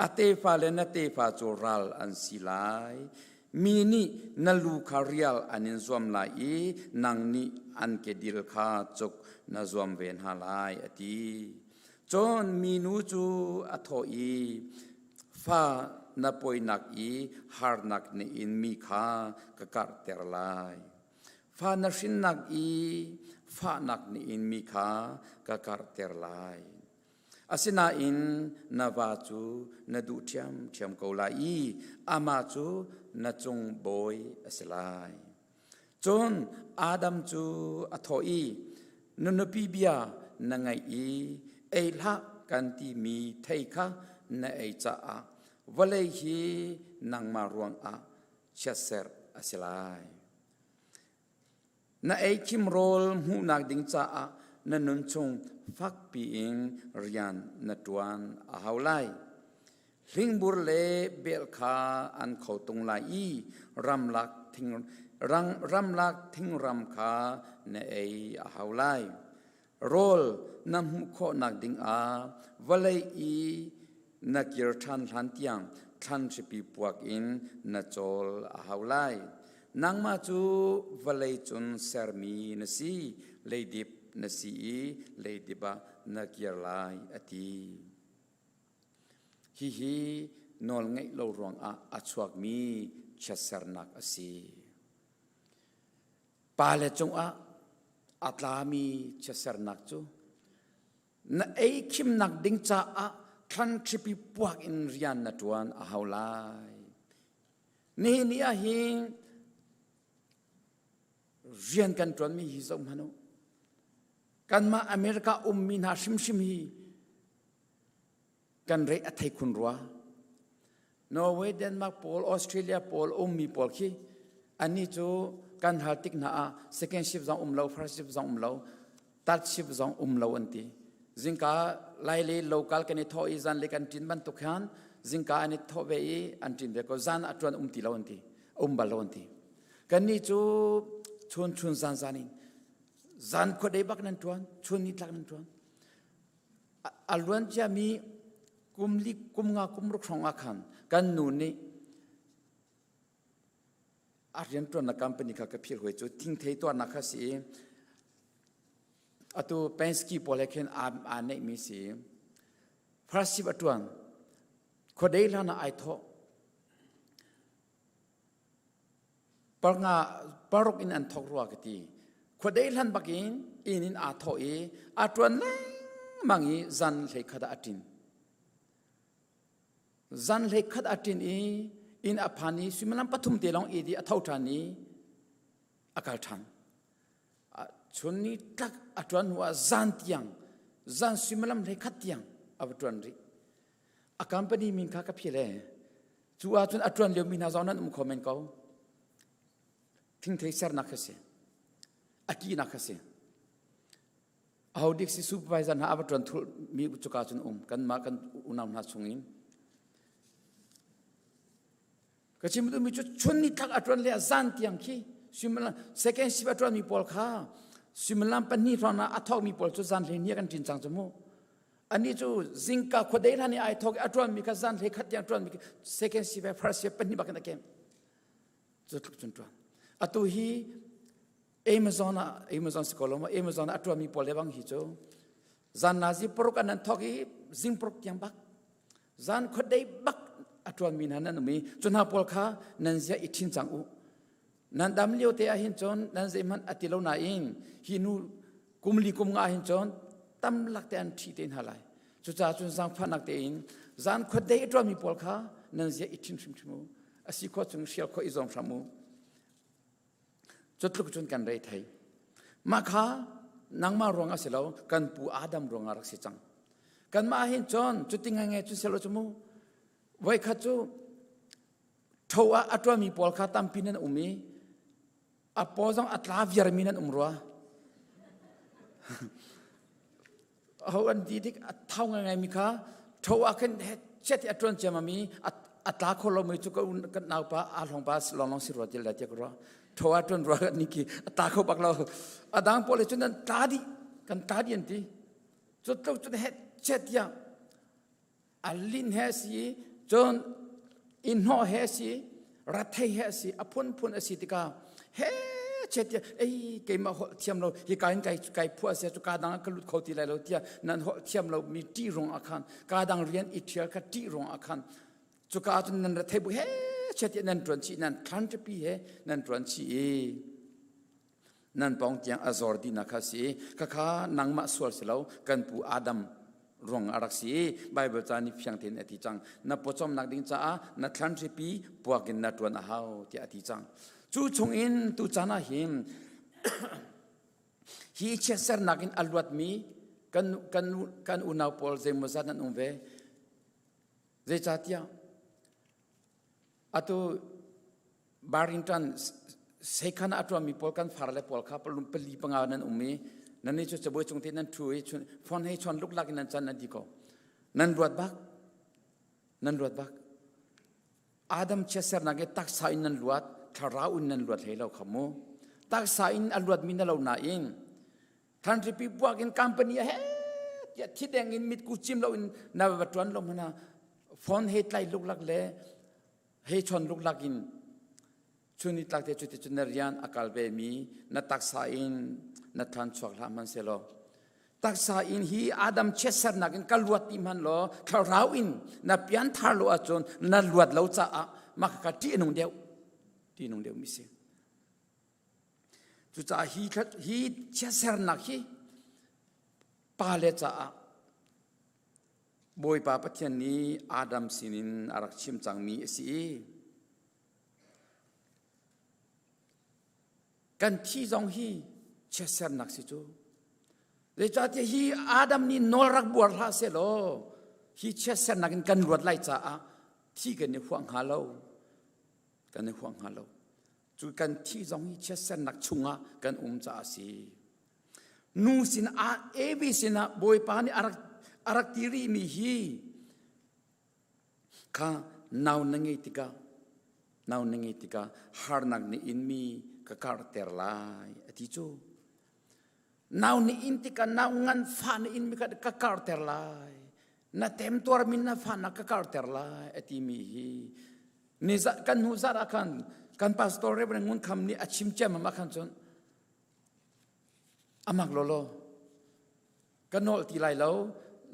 a tefa le na tefa cu ral an si lai Mi nih na lu kha rial an in zuam lai i nang nih an kedil kha cuk na zuam ve hna lai, a ti. Cun minu cu a thawh i, Fa na pawinak i harnak na inmi kha ka karhter lai. Fa na hrinnak i fahnak nih in mi kha ka karhter lai. Asinain na va cu na duh ṭhiamṭhiam ko lai i amah cu na cung bawi a si lai. Cun Adam cu a thawh i, Na nupi bia na ngaih i ei hlah kan timi thei kha na ei caah vawlei hi nangmah ruangah chiatserh a si lai. Na ei khim rawl hmuhnak ding caah na nun chung fakpi in rian na ṭuan a hau lai. Hlingbur le bel kha an kho tung lai i ramlak thing, rang, ramlak thingram kha na ei a hau lai. Rawl na hmuh khawhnak dingah vawlei i na kir ṭhan hlan tiang thlan hripi puak in na cawl a hau lai. Nangmah cu vawlei cun sermi na si, leidip na si i leidip ah na kir lai, a ti. Hihi nawlngaih lo ruangah a chuakmi chiatsernak a si. Pale cungah a tlami chiatsernak cu na ei khimnak ding caah thlan ṭhipi puak in rian na ṭuan a hau lai. Nihin ni ah hin rian kan ṭuanmi hi zoh hmanh u. Kanmah America ummi hna hrimhrim hi kan re a thei khun rua. Norway, Denmark pawl, Australia pawl ummi pawl khi annih cu kan hal tik hna ah second shift zong um lo, first shift zong um lo, third shift zong um lo an ti. Zingka lai le local kan i thawh i zan le kan ṭin bantuk khan zingka an i thawh ve i an ṭin ve ko zan ah ṭuan um ti lo an ti um bal lo an ti. Kannih cu chun chun zan zan in zan khuadei bak nan ṭuan, chun ni tlak nan ṭuan. A luan ciami kum li kum nga kum ruk hrawng ah khan kan nu nih a rianṭuannak company kha ka phir hoi cu thingthei tuahnak kha si i atu Penske pawl he khin aa aa neihmi si first shift a ṭuan khuadei hlan ah ai thawh Parnga paruk in an thawk rua ka ti. Khuadei hlan bakin inn in aa thawh i a ṭuan lengmang i zan hlei khat ah a ṭin. Zan hlei khat a ṭin i inn a phan i suimilam pathum te lawng i a tho ṭhan i a kal ṭhan. Chun ni tlak a ṭuan hnu ah zan tiang zan suimilam hlei khat tiang a va ṭuan rih. A company min kha ka philh ee. Cu ahcun a ṭuan liomi hna zong nan um kho men ko. Thingthei sernak kha si. A kinak kha si. Aho dik si supervisor hna a va ṭuan thul mi cuka cun um kanmah kan unau hna chungin. Ka chim duhmi cu chun ni tlak a ṭuan le zan tiang khi suimilam second shift a ṭuanmi pawl kha suimilam pahnih hrawng ah a thawkmi pawl cu zan hlei ni kan ṭin cang cu mu. Anih cu zingka khuadei hlan i ai thawk i a ṭuanmi kha zan hlei khat tiang ṭuanmi second shift le first shift pahnih bak in a kem. Cu tluk cun ṭuan. Atu hi Amazon ah Amazon si ko lo maw Amazon ah a ṭuanmi pawl le bang hi cu zan nazi paruk an nan thawk i zing paruk tiang bak zan khuadei bak a ṭuanmi hna nan um i cu hna pawl kha nan zia i ṭhin cang u. Nan dam lio te ah hin cun nan zeihmanh a ti lo nain hi nu kum li kum nga hin cun tam lak te an ṭhi te hna lai. Cucaah cun zaangfahnak tein zan khuadei a ṭuanmi pawl kha nan zia i ṭhin hrimhrim u. A si khawh chung hrial khawh i zuam hram u. Cu tluk cun kan rei thei. Mah kha nangmah ruang a si lo, kan pu Adam ruang ah rak si cang. Kanmah hin cun cuti ngai cun selo cu mu. Voikhat cu Tho ah a ṭuanmi pawl kha tampi nan um i a paw zong a tla viarmi nan um rua. Ho an ti dik a thau ngaingaimi kha tho ah khin chet i a ṭuan ciammam i a tla kho lomi cu ka kan naupa a hlong pa lawnglawng si rua til lai tiah ka ruah. Tho ah ṭuan rua ni khi a tla kho bak lo. A dang pawl cun nan tla dih kan tla dih an ti. Cu tluk cun het chet tiah a lin he a si cun i hnawh he a si rathei he a si a phunphun a si tikah he che tiah ei keimah holh thiam lo hi ka in kai kai phuah sia cu ka dang ah ka lut kho ti lai lo tiah nan holh thiam lo mi ṭih ruang ah khan ka dang rian i ṭhial kha ṭih ruang ah khan cuka ah cun nan rathei bu he che tiah nan ṭuan chih nan thlan ṭapi he nan ṭuan chih i. Nan pawng tiang a zor dihnak kha si. Khakha nangmah sual si lo, kan pu Adam ruang a rak si i Bible ca nih fiang tein a ti cang. Na pawcawmnak ding caah na thlan hripi puak in na ṭuan a hau tiah a ti cang. Cu chungin tu caan ah hin hi chiatsernak in a luatmi kan kan kan unau pawl zeimawzat nan um ve. Zeicahtiah atu Barrington seikhan ah a ṭuanmi pawl kan farle pawl kha palum pali panga nan um i nan nih cu cabuai cung te nan ṭhu i phone hei chawn luklak in nan can nan ti ko. Nan ruat bak. Nan ruat bak. Adam chiatsernak i taksa in nan luat, thlarau in nan luat hlei lo kha mu. Taksa in a luatmi na lo nain Thanripi puak in company he tiah thideng in mitku cim lo in na va ṭuan lo hmana phone he tlai luklak le hei chawn luklak in chun ni tlak te cu ti cun na rian a kal ve mi na taksa in na thlan chuak hlah hman selaw taksa in hi Adam chiatsernak in ka luat ti hman law thlarau in na pian thar lo ahcun na luat lo caah mah ka ṭih nung deuh ṭih nung deuh mi si Cucaah hi, hi chiatsernak hi pale caah Bawipa Pathian nih Adam sinin a rak chim cangmi a si i kan thi zong hi chiatsernak si cu. Zeicahtiah hi Adam nih nawl rak buar hlah sehlaw hi chiatsernak in kan luat lai caah thi kan i huah hnga lo. Kan i huah hnga lo. Cu kan thi zong hi chiatsernak chungah kan um caah a si. Nu sinah Evi sinah Bawipa nih a rak a rak ti rihmi hi kha nau na ngei tikah nau na ngei tikah harnak na inmi ka karhter lai a ti cu. Nau na in tikah nau nganfah na inmi kha ka karhter lai. Na temtuarmi na fahnak ka karhter lai a timi hi ni kan hnu zarh ah khan kan pastor Reverend Ngun Kham nih a chim ciammam ah khan cun amak lawlaw ka nawl ti lai lo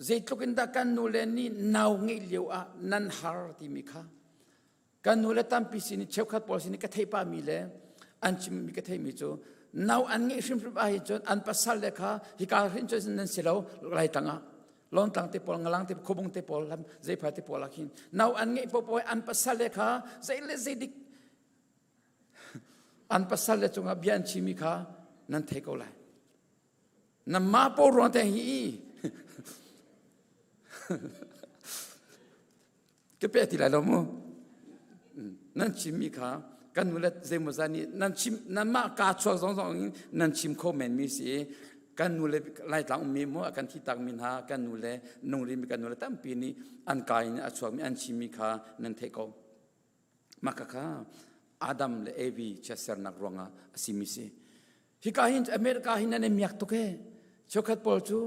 zeitluk in dah kan nu le nih nau ngeih lio ah nan har timi kha kan nu le tampi sin i cheukhat pawl sin i ka theih pahmi le an chimmi ka theihmi cu nau an ngeih hrimhrim ah hi cun an pasal le kha hika hrin cun nan si lo laitlang ah Lawntlang te pawl ngalang te khobung te pawl lam zeiphai te pawl ah khin nau an ngeih popo an pasal le kha zei le zei dik an pasal le cungah bia an chimi kha nan thei ko lai na ma po ruang te hi Ka pe ti lai lo mu. Nan chimmi kha kan nu le zeimawzat nih nan chim nanmah kaa chuak zong zong in nan chim kho menmi si i kan nu le Laitlang ummi mu a kan thi takmi hna kan nu le nung rimi kan nu le tampi nih an kaa in a chuakmi an chimmi kha nan theih ko. Mah kha Adam le Evi chiatsernak ruangah a simi si. Hika hin America hin nan i miak tuk ee. Cheukhat pawl cu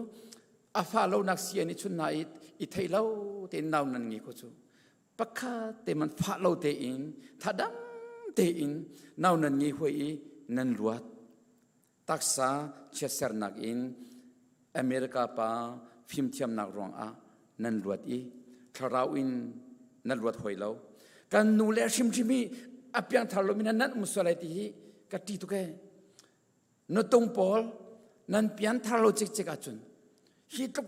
a fa lonak si an i chun hna i i thei lo tein nau nan ngi ko cu. Pakhat te man fa lo tein thadam tein nau nan ngi huai i nan luat. Taksa chiatsernak in America pa fimthiamnak ruangah nan luat i thlarau in nan luat hoi lo. Kan nu le hrimhrim hi a piangthar lomi nan um sual ai ti hi ka ṭi tuk ee. Nutung pawl nan pianthar lo cikcek ahcun hi tluk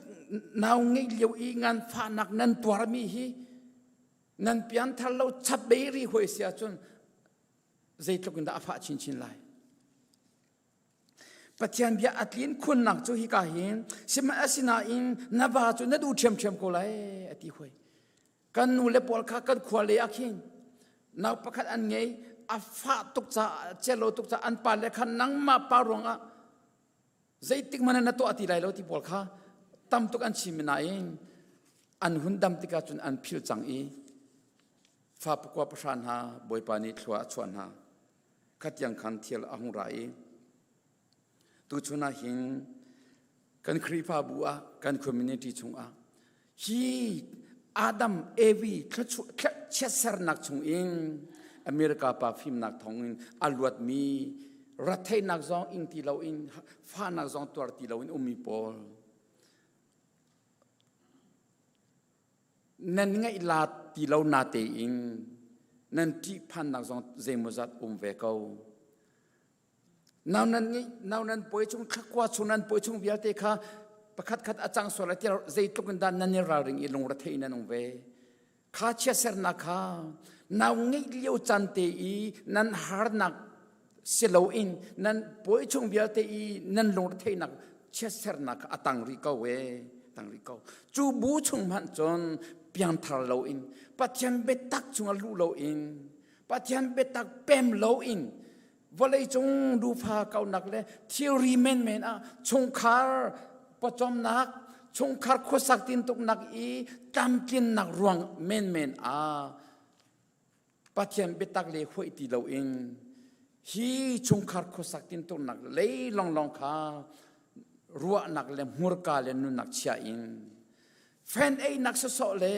nau ngeih lio i nganfahnak nan tuarmi hi nan pianthar lo chap bei ri hoi si ahcun zeitluk in dah a fah chinchin lai. Pathian bia a tlin khunnak cu hika hin sihmanhsehlaw na va cu na duh ṭhiamṭhiam ko lai a ti hoi. Kan nu le pawl kha kan khua le ah khin nau pakhat an ngei a fah tuk caah celo tuk caah an pa le kha nangmah pa ruangah zeitik hmanh na tuah ti lai lo ti pawl kha tam tuk an chim nain an hun dam tikah cun an phil cang i fa pakua pahra hna Bawipa nih thlua a chuah hna khatiang khan thil a hung ra i tuchun ah hin kan Khrihfabu ah kan community chungah hi Adam Evi chiatsernak chungin America pa fimnak thawngin a luatmi ratheihnak zong ing ti loin fahnak zong tuar ti loin ummi pawl nan ngaih la ti lo na tein nan ṭihphannak zong zeimawzat um ve ko. Nau nan ngeih nau nan pawi chung thlakua chung nan pawi chung vialte kha pakhat khat a cang sual tiah zeitluk in dah nan i ralring i lungrethei nan um ve. Kha chiatsernak kha nau ngeih lio caan te i nan harnak si loin nan pawi chung vialte i nan lungretheihnak chiatsernak kha a tang rih ko e tang rih ko. Cu bu chung hmanh cun piangthar loin Pathian biatak chungah luh loin Pathian biatak pem loin vawleicung dufa kaunak le thilri menmen ah chungkhar pawcawmnak chungkhar khuasak tintuknak i tlamtlinnak ruang menmen ah Pathian biatak le huai ti loin hi chungkhar khuasak tintuknak lei longlong kha ruahnak le hmurka le nunnak chia in fan einak sawsawh le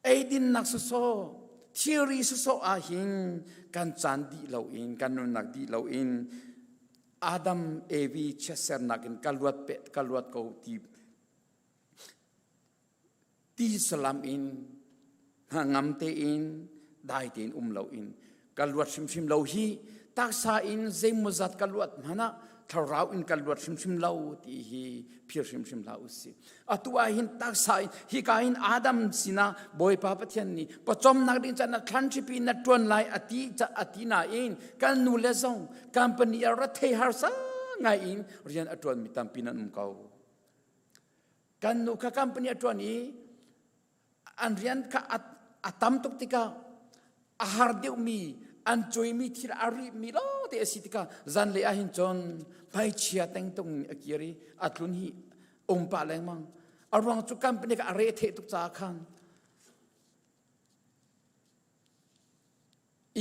Eidinnak sawsawh, thilri sawsawh ah hin kan caan dih loin, kan nunnak dih loin Adam, Evi chiatsernak in ka luat pe, ka luat ko ti ti salam in hnangam tein dai tein um loin ka luat hrimhrim lo hi taksa in zeimawzat ka luat hmanh ah thlarau in ka luat hrimhrim lo ti hi phir hrimhrim hlah usih atu ah hin taksa in hika hin Adam sinah Bawipa Pathian nih pawcawmnak ding ca na thlanhripi na ṭuan lai ati ati nain kan nu le zong company ah rethei harsa ngai in rian a ṭuanmi tampi nan um ko kan nu kha company a ṭuan i an rian kha a tam tuk tikah a har deuhmi an cuaimi thil a rihmi lawngte a si tikah zanlei ah hin cun hmaichia tengtung in a kir i a tlun hi um pah lengmang a ruang cu company kha a re theh tuk caah khan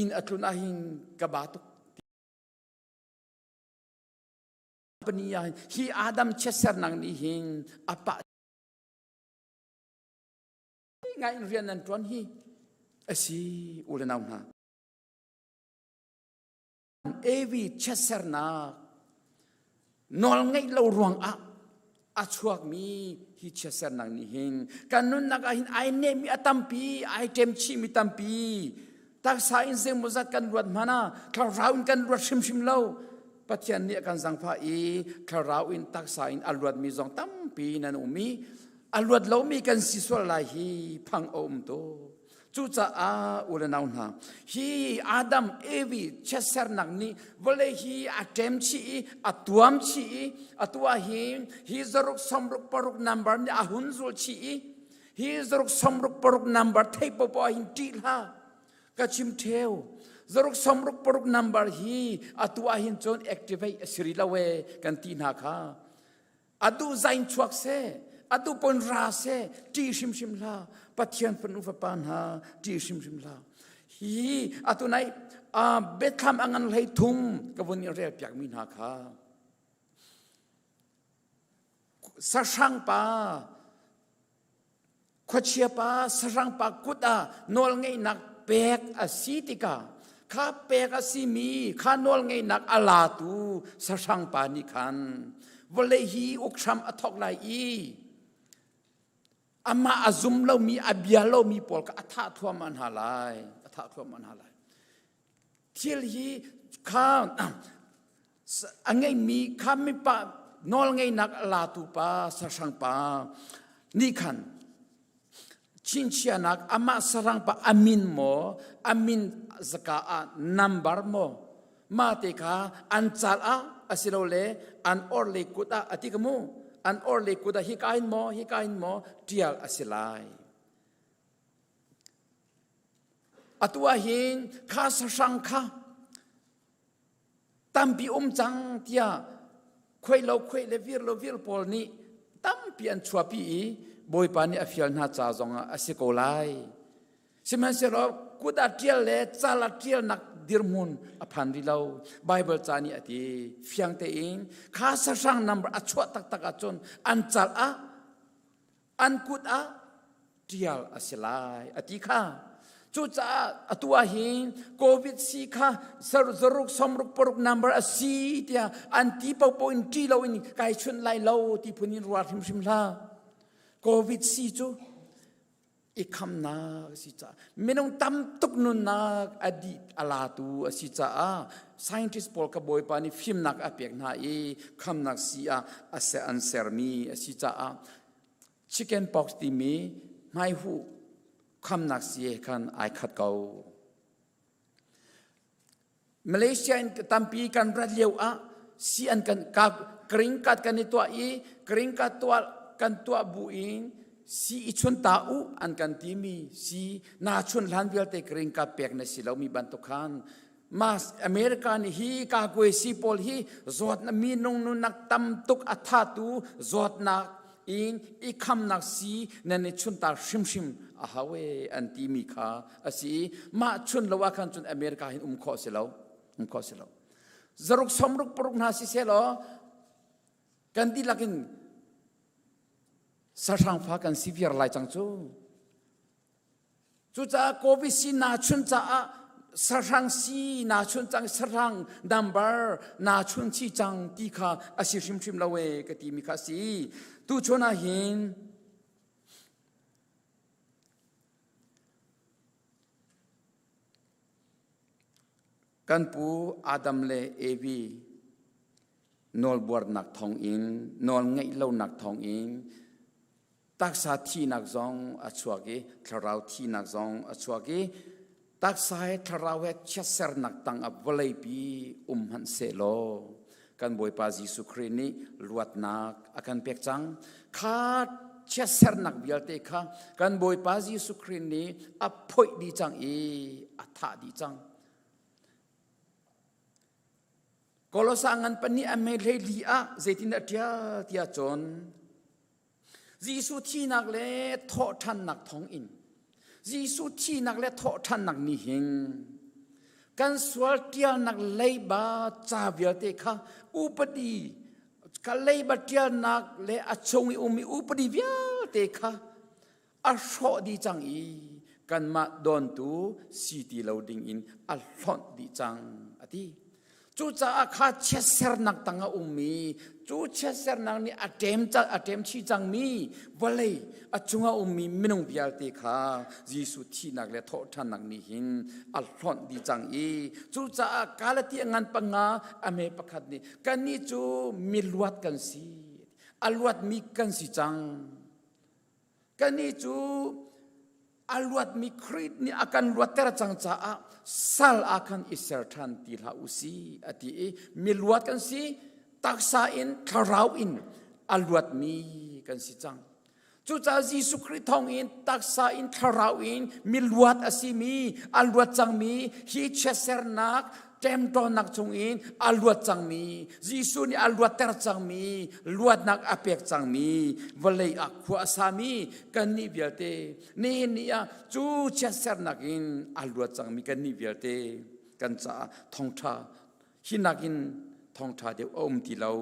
inn a tlun ah hin ka ba tuk company ah hi Adam chiatsernak nih hin a pah ngai in rian nan ṭuan hi a si u le nau hna. Evi chiatsernak nawl ngeih lo ruangah a chuakmi hi chiatsernak nih hin kan nunnak ah hin ai nehmi a tampi ai ṭem chihmi tampi taksa in zeimawzat kan luat hmanh ah thlarau in kan luat hrimhrim lo Pathian nih a kan zangfah i thlarau in taksa in a luatmi zong tampi nan um i a luat lomi kan si sual lai hi phang a um tuk. Cucaah u le nau hna, hi Adam, Evi chiatsernak nih vawlei hi a ṭem chih i a tuam chih i atu ah hin hi zaruk sawmruk paruk number nih a hun zul chih i hi zaruk sawmruk paruk number theih popoh ah hin ṭih hlah. Ka chim ṭheo. Zaruk sawmruk paruk number hi atu ah hin cun activate a si rih lo e kan ti hna kha. Atu zain chuak seh, atu pon ra seh, ṭih hrimhrim hlah. Pathian fanu fapa hna ṭih hrimhrim hlah. Hi atu nai biathlam a ngan hlei thum ka vun i rel piakmi hna kha. Sahrang pa Khuachia pa sahrang pa kut ah nawlngeihnak pek a si tikah kha pek a simi kha nawlngeihnak a latu sahrang pa nih khan vawlei hi uk hram a thawk lai i amah a zum lomi a bia lomi pawl kha a thah thluahmah hna lai a thah thluahmah hna lai thil hi kha a ngeimi kha mipa nawlngeihnak a latu pa sahrang pa nih khan chinchiahnak amah sahrang pa a min maw a min zaka ah number maw mah te kha an cal ah asilole an orhlei kut ah ati ka mu an orhlei kut ah hika hin maw hika hin maw tial a si lai Atu ah hin kha sahrang kha tampi um cang tiah khuai lo khuai le vir lo vir pawl nih tampi an chuahpi i Bawipa nih a fial hna ca zongah a si ko lai. Sihmanhsehlaw kut ah ṭial le cal ah ṭialnak dirhmun a phan rih lo. Baibal ca nih a ti fiang tein kha sahrang number a chuah taktak ahcun an cal ah an kut ah ṭial a si lai a ti kha. Cucaah atu ah hin COVID si kha zaruk sawmruk paruk number a si tiah an ti popo in ṭi loin kai chunh lai lo ti phun in ruah hrimhrim hlah. COVID si cu. I khamnak a si caah minung tam tuk nunnak a dih a latu a si caah scientist pawl ka bawipa nih fimnak a pek hna i khamnak si ah a ser an sermi a si caah chicken pox timi hmaihuh khamnak si he khan ai khat ko. Malaysia in tampi kan rat lio ah si an kan ka green card kan i tuah i green card tuah kan tuah bu in si i chun ta u an kan timi si na chun hlan vialte green card pek na si lo mi bantuk khan mas America nih hi ka kwe si pawl hi zawtnak mi nung nunnak tam tuk a thatu zawtnak in i khamnak si nan i chunta hrimhrim a hau e an timi kha a si i mah chun lo ah khan cun America hin um khawh si lo um khawh si lo zaruk somruk paruk hna si seh law kan dihlak in sahrang fa kan si viar lai cang cu Cucaah COVID si naa chun caah sahrang si naa chun cang sahrang number naa chun chi cang ti kha a si hrimhrim lo e ka ti mi kha a si. Tuchun ah hin kan pu Adam le Evi nawlbuarnak thawngin nawl ngeih lonak thawngin taksa thihnak zong a chuak i thlarau thihnak zong a chuak i taksa he thlarau he chiatsernak tang ah vawleipi um hmanh sehlaw kan Bawipa Jesuh Khrih nih luatnak a kan pek cang. Kha chiatsernak vialte kha kan Bawipa Jesuh Khrih nih a phoih dih cang i a thah dih cang. Kolosa ngan pahnih a me hlei li ah zeitin a ṭial tiah cun Jesuh thihnak le thawhṭhannak thawngin Jesuh thihnak le thawhṭhannak nih hin kan sual ṭialnak leiba ca vialte kha upadi ka leiba ṭialnak le a chung i ummi upadi vialte kha a hrawh dih cang i kanmah dawntu si ti lo dingin a hlonh dih cang a ti. Cucaah kha chiatsernak tang a ummi cu chiatsernak nih a ṭem a ṭem chih cangmi vawlei a cungah ummi minung vialte kha Jesuh thihnak le thawhṭhannak nih hin a hlonh dih cang i cucaah Galati a ngan panga a me pakhat nih kannih cu miluat kan si a luatmi kan si cang Kannih cu a luatmi Khrih nih a kan luatter cang caah sal ah khan i ser ṭhan ti hlah u si a ti i miluat kan si taksa in thlarau in a luatmi kan si cang. Cucaah Jesuh Khrih thawngin taksa in thlarau in miluat a simi a luat cangmi hi chiatsernak ṭemṭawnnak chungin a luat cangmi Jesuh nih a luatter cangmi luatnak a pek cangmi vawlei ah khua a sami kannih vialte nihin ni ah cu chiatsernak in a luat cangmi kannih vialte kan caah thawngṭha hi nakin thawngṭha deuh a um ti lo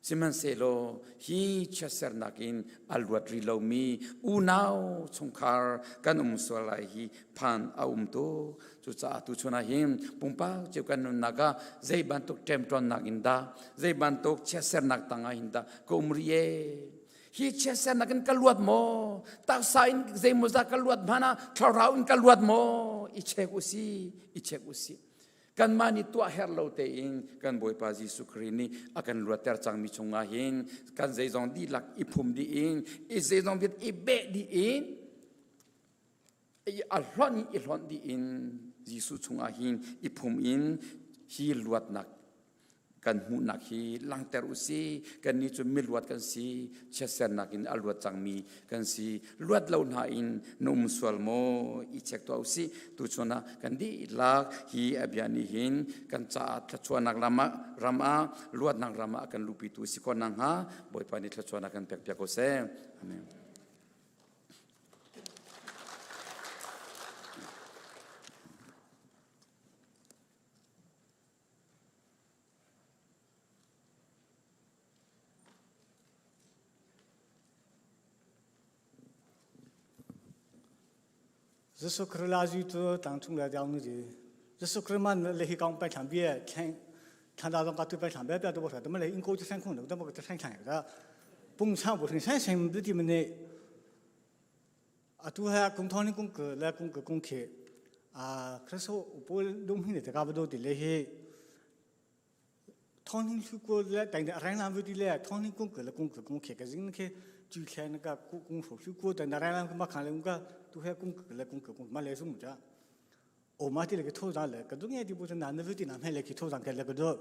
Sihmanhsehlaw hi chiatsernak in a luat rih lomi unau chungkhar kan um sual lai hi phan a um tuk. Cucaah tuchun ah hin pumpak cio kan nunnak ah zei bantuk ṭemṭawnnak in dah, zei bantuk chiatsernak tangah hin dah ka um rih ee? Hi chiatsernak in ka luat maw? Taksa in zeimawzah ka luat hmanh ah thlarau in ka luat maw? I check usih, i check usih. Kanmah nih tuah herh lo tein kan Bawipa Jesuh Khrih nih a kan luatter cangmi chungah hin kan zeizong dihlak i phum dih in i zeizong vialte i beh dih in a hlonh i hlonh dih in Jesuh chungah hin i phum in hi luatnak kan hmuhnak hi langhter u si kannih cu miluat kan si chiatsernak in a luat cangmi kan si luat lo hna in na um sual maw i check tuah u si tuchun ah kan dihlak hi a bia nih hin kan caah thluachuahnak ram ah ram ah luatnak ram ah kan luhpitu si khawh nakhnga Bawipa nih thluachuahnak kan pek piak ko seh amen Jesuh Khrih la zu tu tang chung la diao nu ji Jesuh Khrih man le hi kaung pai thlam bia thleng thlan da dong ka tu pai thlam bia bia tu bo sa de ma le in ko chu sang khong de ma ka sang thlang da pung sang bu sing sang sing bu ti ma ne. Atu ha kung thong ni kung ke le kung ke kung khe a khraso upo dum hin te ka ba do ti le he thong ni su ko le tang de rang lam ti le thong ni kung ke le kung ke kung khe ka jing khe chu khe na ka ku kung so su ko tang rang lam ma khang le ka tu he kung ke le kung ke kung ma le su mu cha o ma ti le ke tho za le ka du nge ti bu na na ti na me le ki tho zang ke le ka do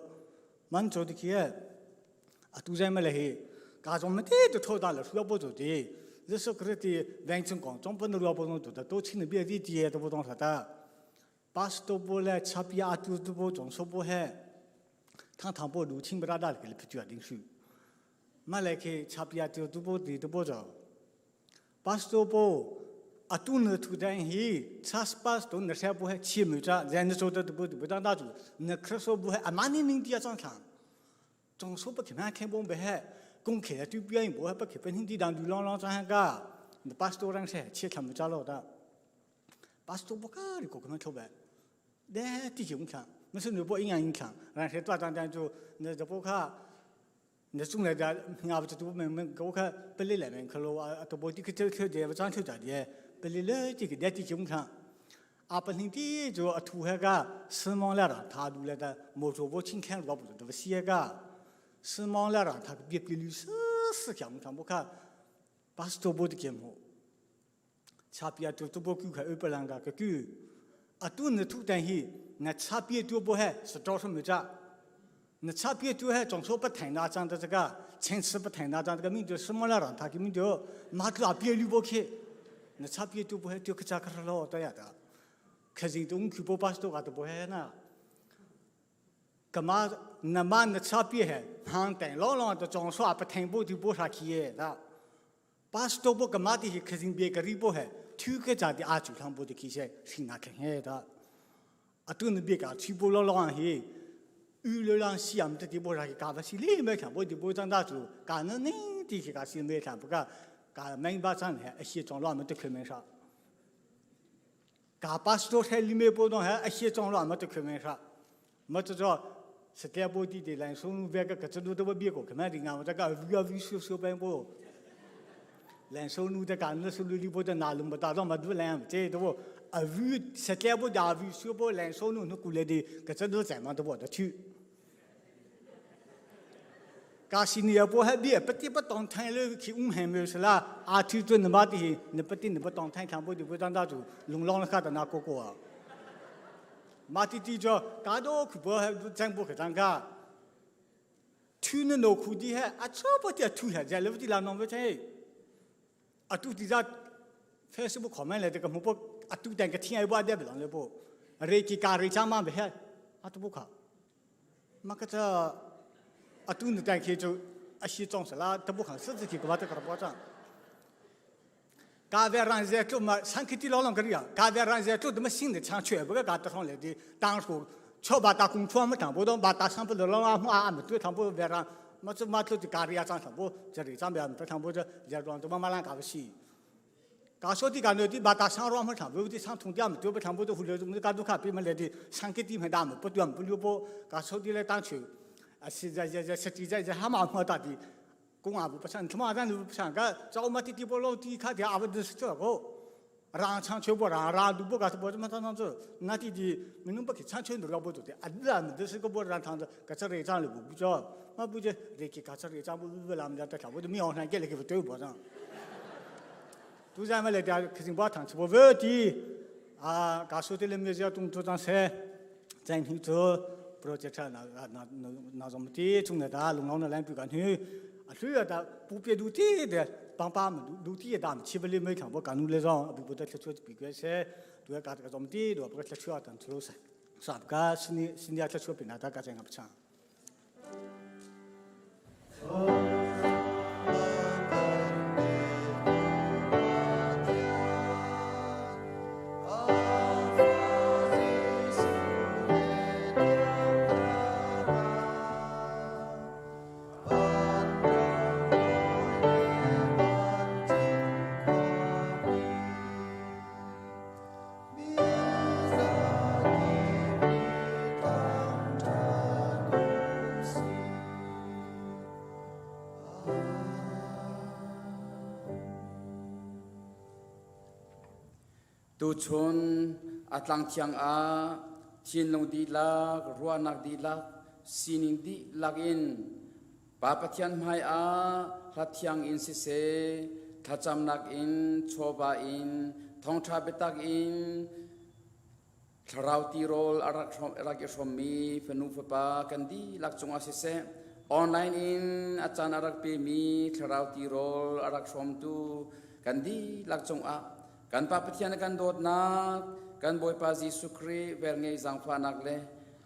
man cho ti khi a tu zai ma le he ka zong ma te to tho da le su bo zo ti这是可是的完成广中不能老不能做的，都请你别的地都不懂啥的。80多步来，差别阿多多步总说不还，他唐波路清不大大给你不决定书。马来去差别阿多多步地都不走，80多步阿多呢土地嘿，差十八多那些不还起没着，人家做的都不不当大主，那可说不还阿妈你明地啊装厂，总说不看看不不还，公开的对别人不还不去本身地当流浪浪装个，那80多人些切他们家了的，80多不个的个个们出白。那地球强，那是你不营养影响，然后大张张就那这不看，那中来的伢不就们们给我看不理来们，可罗啊都不这个这个这不张出来的，不理了这个那地球强，啊本身的就啊土那个死亡了了，他都来的没做不清看老不都不写个，死亡了了，他别别律师是强强不看，80多步的节目，差别就都不够看二百两个个够。啊，都那土地嘿，那差别多不还是招什么着？那差别多还总说不谈那张的这个，层次不谈那张这个名叫什么来着？他个名叫马克阿别绿不去，那差别多不还就可扎克老多呀的，可是东去不80多个都不还呢。干嘛那嘛那差别还，行等老老的装说不谈不就不啥去的，80多不干嘛的，可是别个绿不还。ทุก家的阿祖上部的其实是那肯定的，啊，都能别个去不了浪嘿，有了让西安的地方上去搞不起，你没看我的部长大主，搞那那地去搞西没看不搞，搞门巴上来一些装乱么都开门上，搞80多台里面波动还一些装乱么都开门上，么这叫是点部地的人送别个个子路都不别个，可能的俺们这个要维修修半部。兰收入的干那收入里边的哪能不达到么多兰这都啊维实在不大维修不兰收入侬过来的搿只都怎么都跑得去。加西尼也不还别不得不当摊了去五海没是啦，阿去做那么的，你不得你不当摊全部就不当大主，龙浪了卡的那个个啊。马蒂蒂叫加多苦不还真不可当个，去那老苦的还啊差不多吐下在了不的啦弄不成。啊，都底下 Facebook comment 来这个，我不啊，都等个天一不得不啷了不，瑞吉加瑞加嘛不还，啊都不看，嘛个这啊都能等去就啊西装饰啦，都不看，实际去个嘛这个保障。咖啡让人做嘛，上去的老啷个的呀？咖啡让人做这么新的厂全部个干得上来的，当初乔把大工厂没涨不动，把大厂不老啊啊没对，厂不别让。嘛这嘛这就咖喱啊长什么，这里长边不长不这这装都慢慢来搞不起。搞说的讲的把大厂装不长，不的厂通电嘛，都不长不都回来，我们搞都看别么来的，厂给地盘大嘛，不断不溜不，搞说的来当球，啊现在在在实际在在还蛮好大的，公安部不像，他妈咱都不像个，找嘛的地不老地看的阿不是这个。让厂全部让让都不搞，不怎么当当子，那弟弟你能不去厂全都老不做的，啊，那都是个不让厂子，个这里厂里不叫，我不就得去搞这里厂不不让们家在厂，我都没上给那个对不上。都咱们来点，可是把厂子不问的，啊，搞说的那么些动作上噻，咱听做，不知这那那那那什么的，从那大龙龙那来不干去，啊，主要的不别都的的。帮帮们路地大，七不里没看我干努力上，比不得吃出比个些，都要干这个种地，都不吃出啊，等出噻，啥不干是你是你要吃出比那大家这样不强。Tuchun a tlangthiang ah thinlung dihlak, ruahnak dihlak, sining dihlak in Pa Pathian hmai ah hla thiang in siseh, thlacamnak in, chawva in, thawngṭha biatak in, thlarau tirawl a rak rak i hrawmmi fanu fapa kan dihlak cungah siseh, online in a caan a rak pemi thlarau tirawl a rak hrawmtu kan dihlak cungah kan Pa Pathian a kan dawtnak, kan Bawipa Jesuh Khrih velngeih zaangfahnak le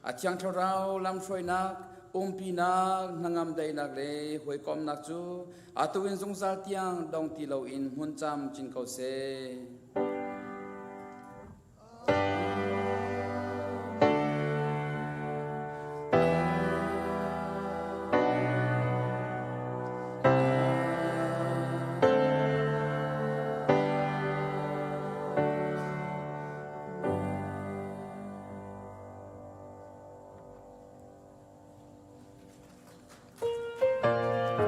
a Thiang Thlarau lamhruainak, umpinak, hnangam daihnak le hawikomhnak cu atu in zungzal tiang dong ti loin hmun camcin ko seh.